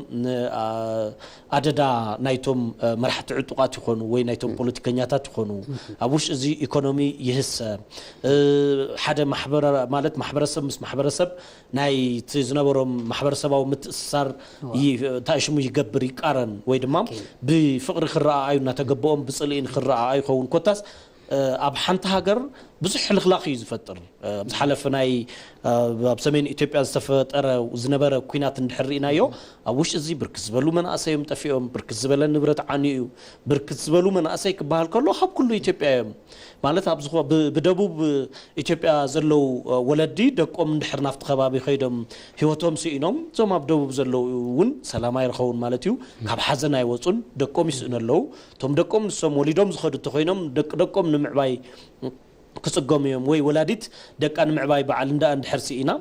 ኣደዳ ናይቶም መራሕቲ ዕጡቓት ይኾኑ ወይ ናይቶም ፖለቲከኛታት ይኾኑ። ኣብ ውሽጢ እዚ ኢኮኖሚ ይህሰ። ሓደ ማሕበረ ማለት ማሕበረሰብ ምስ ማሕበረሰብ ናይ እቲ ዝነበሮም ማሕበረሰባዊ ምትእስሳር ታሽሙ ይገብር፣ ይቃረን፣ ወይ ድማ ብፍቕሪ ክረኣኣዩ እናተገበኦም ብጽልኢ ንክረኣኣዩ ይኸውን። ኮታስ ኣብ ሓንቲ ሃገር ብዙሕ ሕልኽላኽ እዩ ዝፈጥር። ኣብ ዝሓለፈ ናይ ኣብ ሰሜን ኢትዮጵያ ዝተፈጠረ ዝነበረ ኲናት እንድሕር ርኢናዮ፣ ኣብ ውሽጢ እዚ ብርክት ዝበሉ መናእሰዮም ጠፊኦም፣ ብርክት ዝበለ ንብረት ዓንዩ እዩ። ብርክት ዝበሉ መናእሰይ ክበሃል ከሎ ካብ ኩሉ ኢትዮጵያ እዮም። ማለት ኣብ ዝኾ ብደቡብ ኢትዮጵያ ዘለዉ ወለዲ ደቆም እንድሕር ናብቲ ከባቢ ከይዶም ህይወቶም ስኢኖም፣ እዞም ኣብ ደቡብ ዘለዉ እውን ሰላም ኣይረኸቡን ማለት እዩ። ካብ ሓዘን ኣይወፁን፣ ደቆም ይስእኑ ኣለዉ። እቶም ደቆም ንሶም ወሊዶም ዝኸዱ እንተኮይኖም ደቂ ደቆም ንምዕባይ ክጽገሙ እዮም። ወይ ወላዲት ደቃ ንምዕባይ በዓል እንዳ እንድሕር ስኢና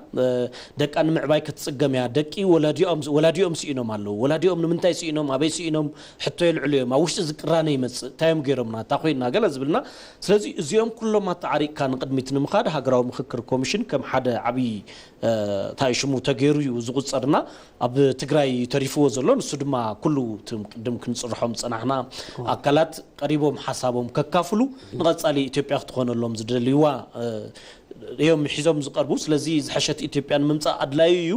ደቃ ንምዕባይ ክትጽገም እያ። ደቂ ወላዲኦም ወላዲኦም ስኢኖም ኣለዉ። ወላዲኦም ንምንታይ ስኢኖም፣ ኣበይ ስኢኖም ሕቶ የልዕሉ እዮም። ኣብ ውሽጢ እዚ ቅራነ ይመጽእ። እንታይ እዮም ገይሮምና፣ እንታይ ኮይንና፣ ገለ ዝብልና። ስለዚ እዚኦም ኩሎም ኣተዓሪቕካ ንቕድሚት ንምኻድ ሃገራዊ ምኽክር ኮሚሽን ከም ሓደ ዓብዪ እንታይ ሽሙ ተገይሩ እዩ ዝቑጸርና። ኣብ ትግራይ ተሪፍዎ ዘሎ ንሱ ድማ ኩሉ እቶም ቅድም ክንጽርሖም ዝጸናሕና ኣካላት ቀሪቦም ሓሳቦም ከካፍሉ ንቐጻሊ ኢትዮጵያ ክትኾነሎም ዝደልይዋ እዮም ሒዞም ዝቐርቡ። ስለዚ ዝሐሸት ኢትዮጵያ ንምምጻእ ኣድላዩ እዩ።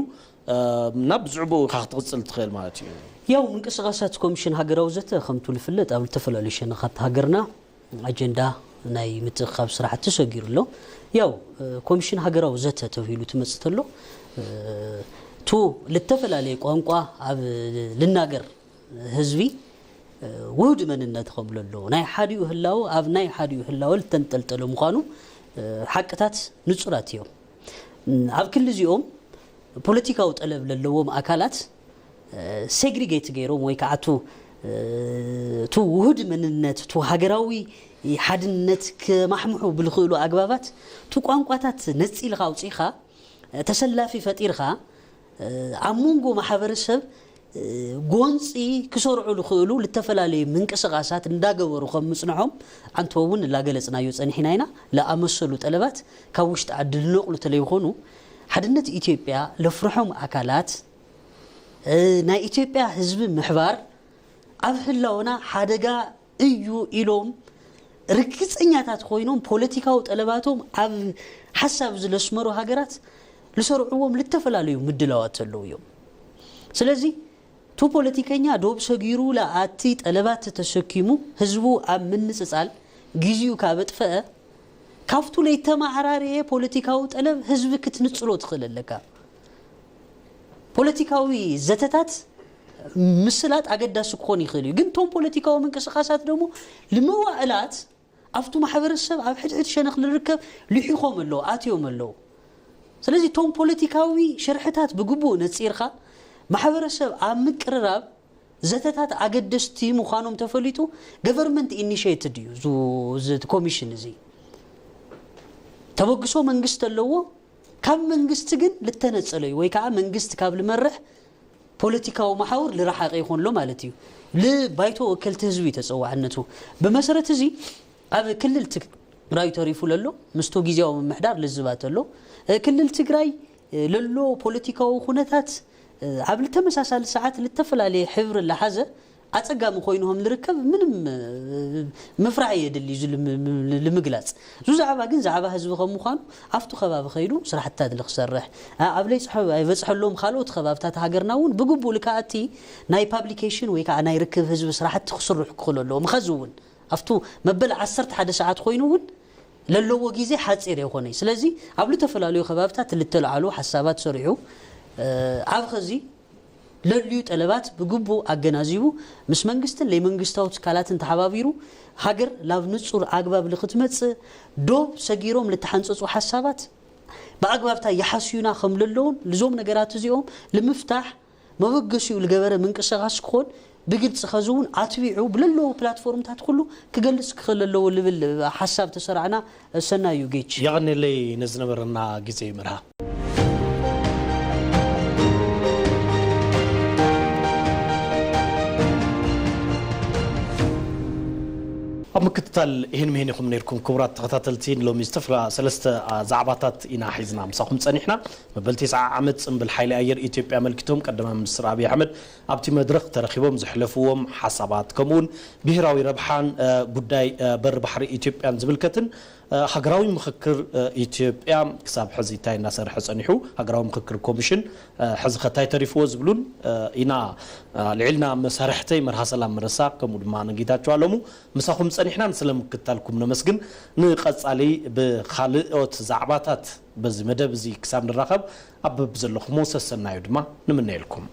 ናብ ዝዕቦ ኢኻ ክትቕጽል ትኽእል ማለት እዩ። ያው ምንቅስቓሳት ኮሚሽን ሃገራዊ ዘተ ከምቱ ዝፍለጥ ኣብ ዝተፈላለዩ ሸነኻት ሃገርና ኣጀንዳ ናይ ምትእኽኻብ ስራሕቲ ሰጊሩ ኣሎ። ያው ኮሚሽን ሃገራዊ ዘተ ተባሂሉ ትመጽእ ተሎ ቱ ልተፈላለየ ቋንቋ ኣብ ልናገር ህዝቢ ውህድ መንነት ከም ለሎ ናይ ሓዲኡ ህላወ ኣብ ናይ ሓዲኡ ህላወ ልተንጠልጠለ ምዃኑ ሓቅታት ንጹራት እዮም። ኣብ ክልዚኦም ፖለቲካዊ ጠለብ ለለዎም ኣካላት ሴግሪጌት ገይሮም ወይ ከዓ ቱ ቱ ውህድ መንነት ቱ ሃገራዊ ሓድነት ክማሕምሑ ብልኽእሉ ኣግባባት ቱ ቋንቋታት ነፂልኻ ኣውፂኻ ተሰላፊ ፈጢርካ ኣብ መንጎ ማሕበረሰብ ጎንፂ ክሰርዑ ዝኽእሉ ልተፈላለዩ ምንቅስቓሳት እንዳገበሩ ከም ምፅንሖም ዓንቶ እውን ላገለፅናዮ ፀኒሕና ኢና። ለኣመሰሉ ጠለባት ካብ ውሽጢ ዓዲ ልነቕሉ ተለይኾኑ ሓድነት ኢትዮጵያ ለፍርሖም ኣካላት ናይ ኢትዮጵያ ህዝቢ ምሕባር ኣብ ህላወና ሓደጋ እዩ ኢሎም ርግፀኛታት ኮይኖም ፖለቲካዊ ጠለባቶም ኣብ ሓሳብ ዝለስመሩ ሃገራት ልሰርዕዎም ልተፈላለዩ ምድላዋት ዘለዉ እዮም። ስለዚ ቱ ፖለቲከኛ ዶብ ሰጊሩ ለኣቲ ጠለባት ተሰኪሙ ህዝቡ ኣብ ምንፅፃል ግዜኡ ካብ ኣጥፈአ፣ ካብቱ ለይተመዓራረየ ፖለቲካዊ ጠለብ ህዝቢ ክትንጽሎ ትኽእል ኣለካ። ፖለቲካዊ ዘተታት ምስላጥ ኣገዳሲ ክኾን ይኽእል እዩ። ግን እቶም ፖለቲካዊ ምንቅስቓሳት ደሞ ልመዋእላት ኣብቱ ማሕበረሰብ ኣብ ሕድሕድ ሸነኽ ልርከብ ልሒኾም ኣለዉ፣ ኣትዮም ኣለዉ። ስለዚ እቶም ፖለቲካዊ ሽርሕታት ብግቡእ ነጺርካ ማሕበረሰብ ኣብ ምቅርራብ ዘተታት ኣገደስቲ ምዃኖም ተፈሊጡ ገቨርንመንት ኢኒሽየትድ እዩ ዙ-፣ እዚ ኮሚሽን እዚ። ተበግሶ መንግስቲ ኣለዎ፣ ካብ መንግስቲ ግን ልተነጸለ እዩ ወይ ከዓ መንግስቲ ካብ ልመርሕ ፖለቲካዊ መሓውር ልረሓቐ ይኾን ኣሎ ማለት እዩ። ልባይቶ ወከልቲ ህዝቢ እዩ ተጸዋዕነቱ። ብመሰረት እዚ ኣብ ክልል ትግራይ ተሪፉ ለሎ ምስቶ ግዜያዊ ምምሕዳር ልዝባ ተሎ፣ እ፣ ክልል ትግራይ፣ እ፣ ለሎ ፖለቲካዊ ኩነታት፣ እ፣ ኣብ ልተመሳሳሊ ሰዓት ልተፈላለየ ሕብሪ ለሓዘ ኣጸጋሚ ኮይንሆም ልርከብ ምንም፣ እ፣ ምፍራሕ የድሊ እዩ ልም-፣ ልምግላጽ። እዙ ዛዕባ ግን ዛዕባ ህዝቢ ከም ምዃኑ ኣብቱ ከባቢ ከይዱ ስራሕትታት ልክሰርሕ፣ እ፣ ኣብ ለይጽሐ-፣ ኣይበጽሐሎም ካልኦት ከባብታት ሃገርና እውን ብግቡእ ልከኣቲ ናይ ፓብሊኬሽን ወይ ከዓ ናይ ርክብ ህዝቢ ስራሕቲ ክስርሑ ክኽእሉ ኣለዎም። ኸዚ እውን ኣብቱ መበል ዓሰርተ ሓደ ሰዓት ኮይኑ እውን ለለዎ ግዜ ሓጺር የኾነይ። ስለዚ ኣብ ልተፈላለዩ ከባብታት ልተለዓሉ ሓሳባት ሰሪሑ፣ እ፣ ኣብ ኸዚ ለልዩ ጠለባት ብግቡእ ኣገናዚቡ ምስ መንግስትን ለይመንግስታዊ ትካላትን ተሓባቢሩ ሃገር ላብ ንጹር ኣግባብ ልክትመጽእ ዶብ ሰጊሮም ልተሓንጸጹ ሓሳባት ብኣግባብታ ይሓስዩና ከም ለለውን ልዞም ነገራት እዚኦም ልምፍታሕ መበገሲኡ ልገበረ ምንቅስቓስ ክኾን ብግልጺ ኸዚ እውን ኣትቢዑ ብለለዎ ፕላትፎርምታት ኩሉ ክገልጽ ክኽእል ኣለዎ ልብል ሓሳብ ተሰራዕና። ሰናዩ ጌች። የቐኔለይ ነዝነበረና ግዜ ይመርሃ። ኣብ ምክትታል ይህን ምሂን ኢኹም ነይርኩም ክቡራት ተኸታተልቲ። ሎሚ ዝተፍራ ሰለስተ፣ አ፣ ዛዕባታት ኢና ሒዝና ምሳኹም ጸኒሕና። መበል ተስዓ ዓመት ጽምብል ሓይሊ ኣየር ኢትዮጵያ ኣመልኪቶም ቀዳማይ ሚኒስትር ኣብይ ኣሕመድ ኣብቲ መድረኽ ተረኺቦም ዘሕለፍዎም ሓሳባት፣ ከምኡውን ብሄራዊ ረብሓን፣ እ፣ ጉዳይ፣ እ፣ በሪ ባሕሪ ኢትዮጵያን ዝምልከትን፣ እ፣ ሃገራዊ ምኽክር፣ እ፣ ኢትዮጵያ ክሳብ ሕዚ እንታይ እናሰርሐ ጸኒሑ፣ ሃገራዊ ምኽክር ኮሚሽን፣ እ፣ ሕዚ ከ እንታይ ተሪፍዎ ዝብሉን፣ እ፣ ኢና፣ እ፣ ልዒልና። መሳርሕተይ መርሃ ሰላም መረሳ ከምኡ ድማ ነጌታቸው ኣለሙ ምሳኹም ጸኒሕና። ንስለ ምክትታልኩም ነመስግን። ንቐጻሊ ብኻልኦት ዛዕባታት በዚ መደብ እዚ ክሳብ ንራኸብ ኣብ በብዘለኹሞ ሰሰናዩ ድማ ንምነየልኩም።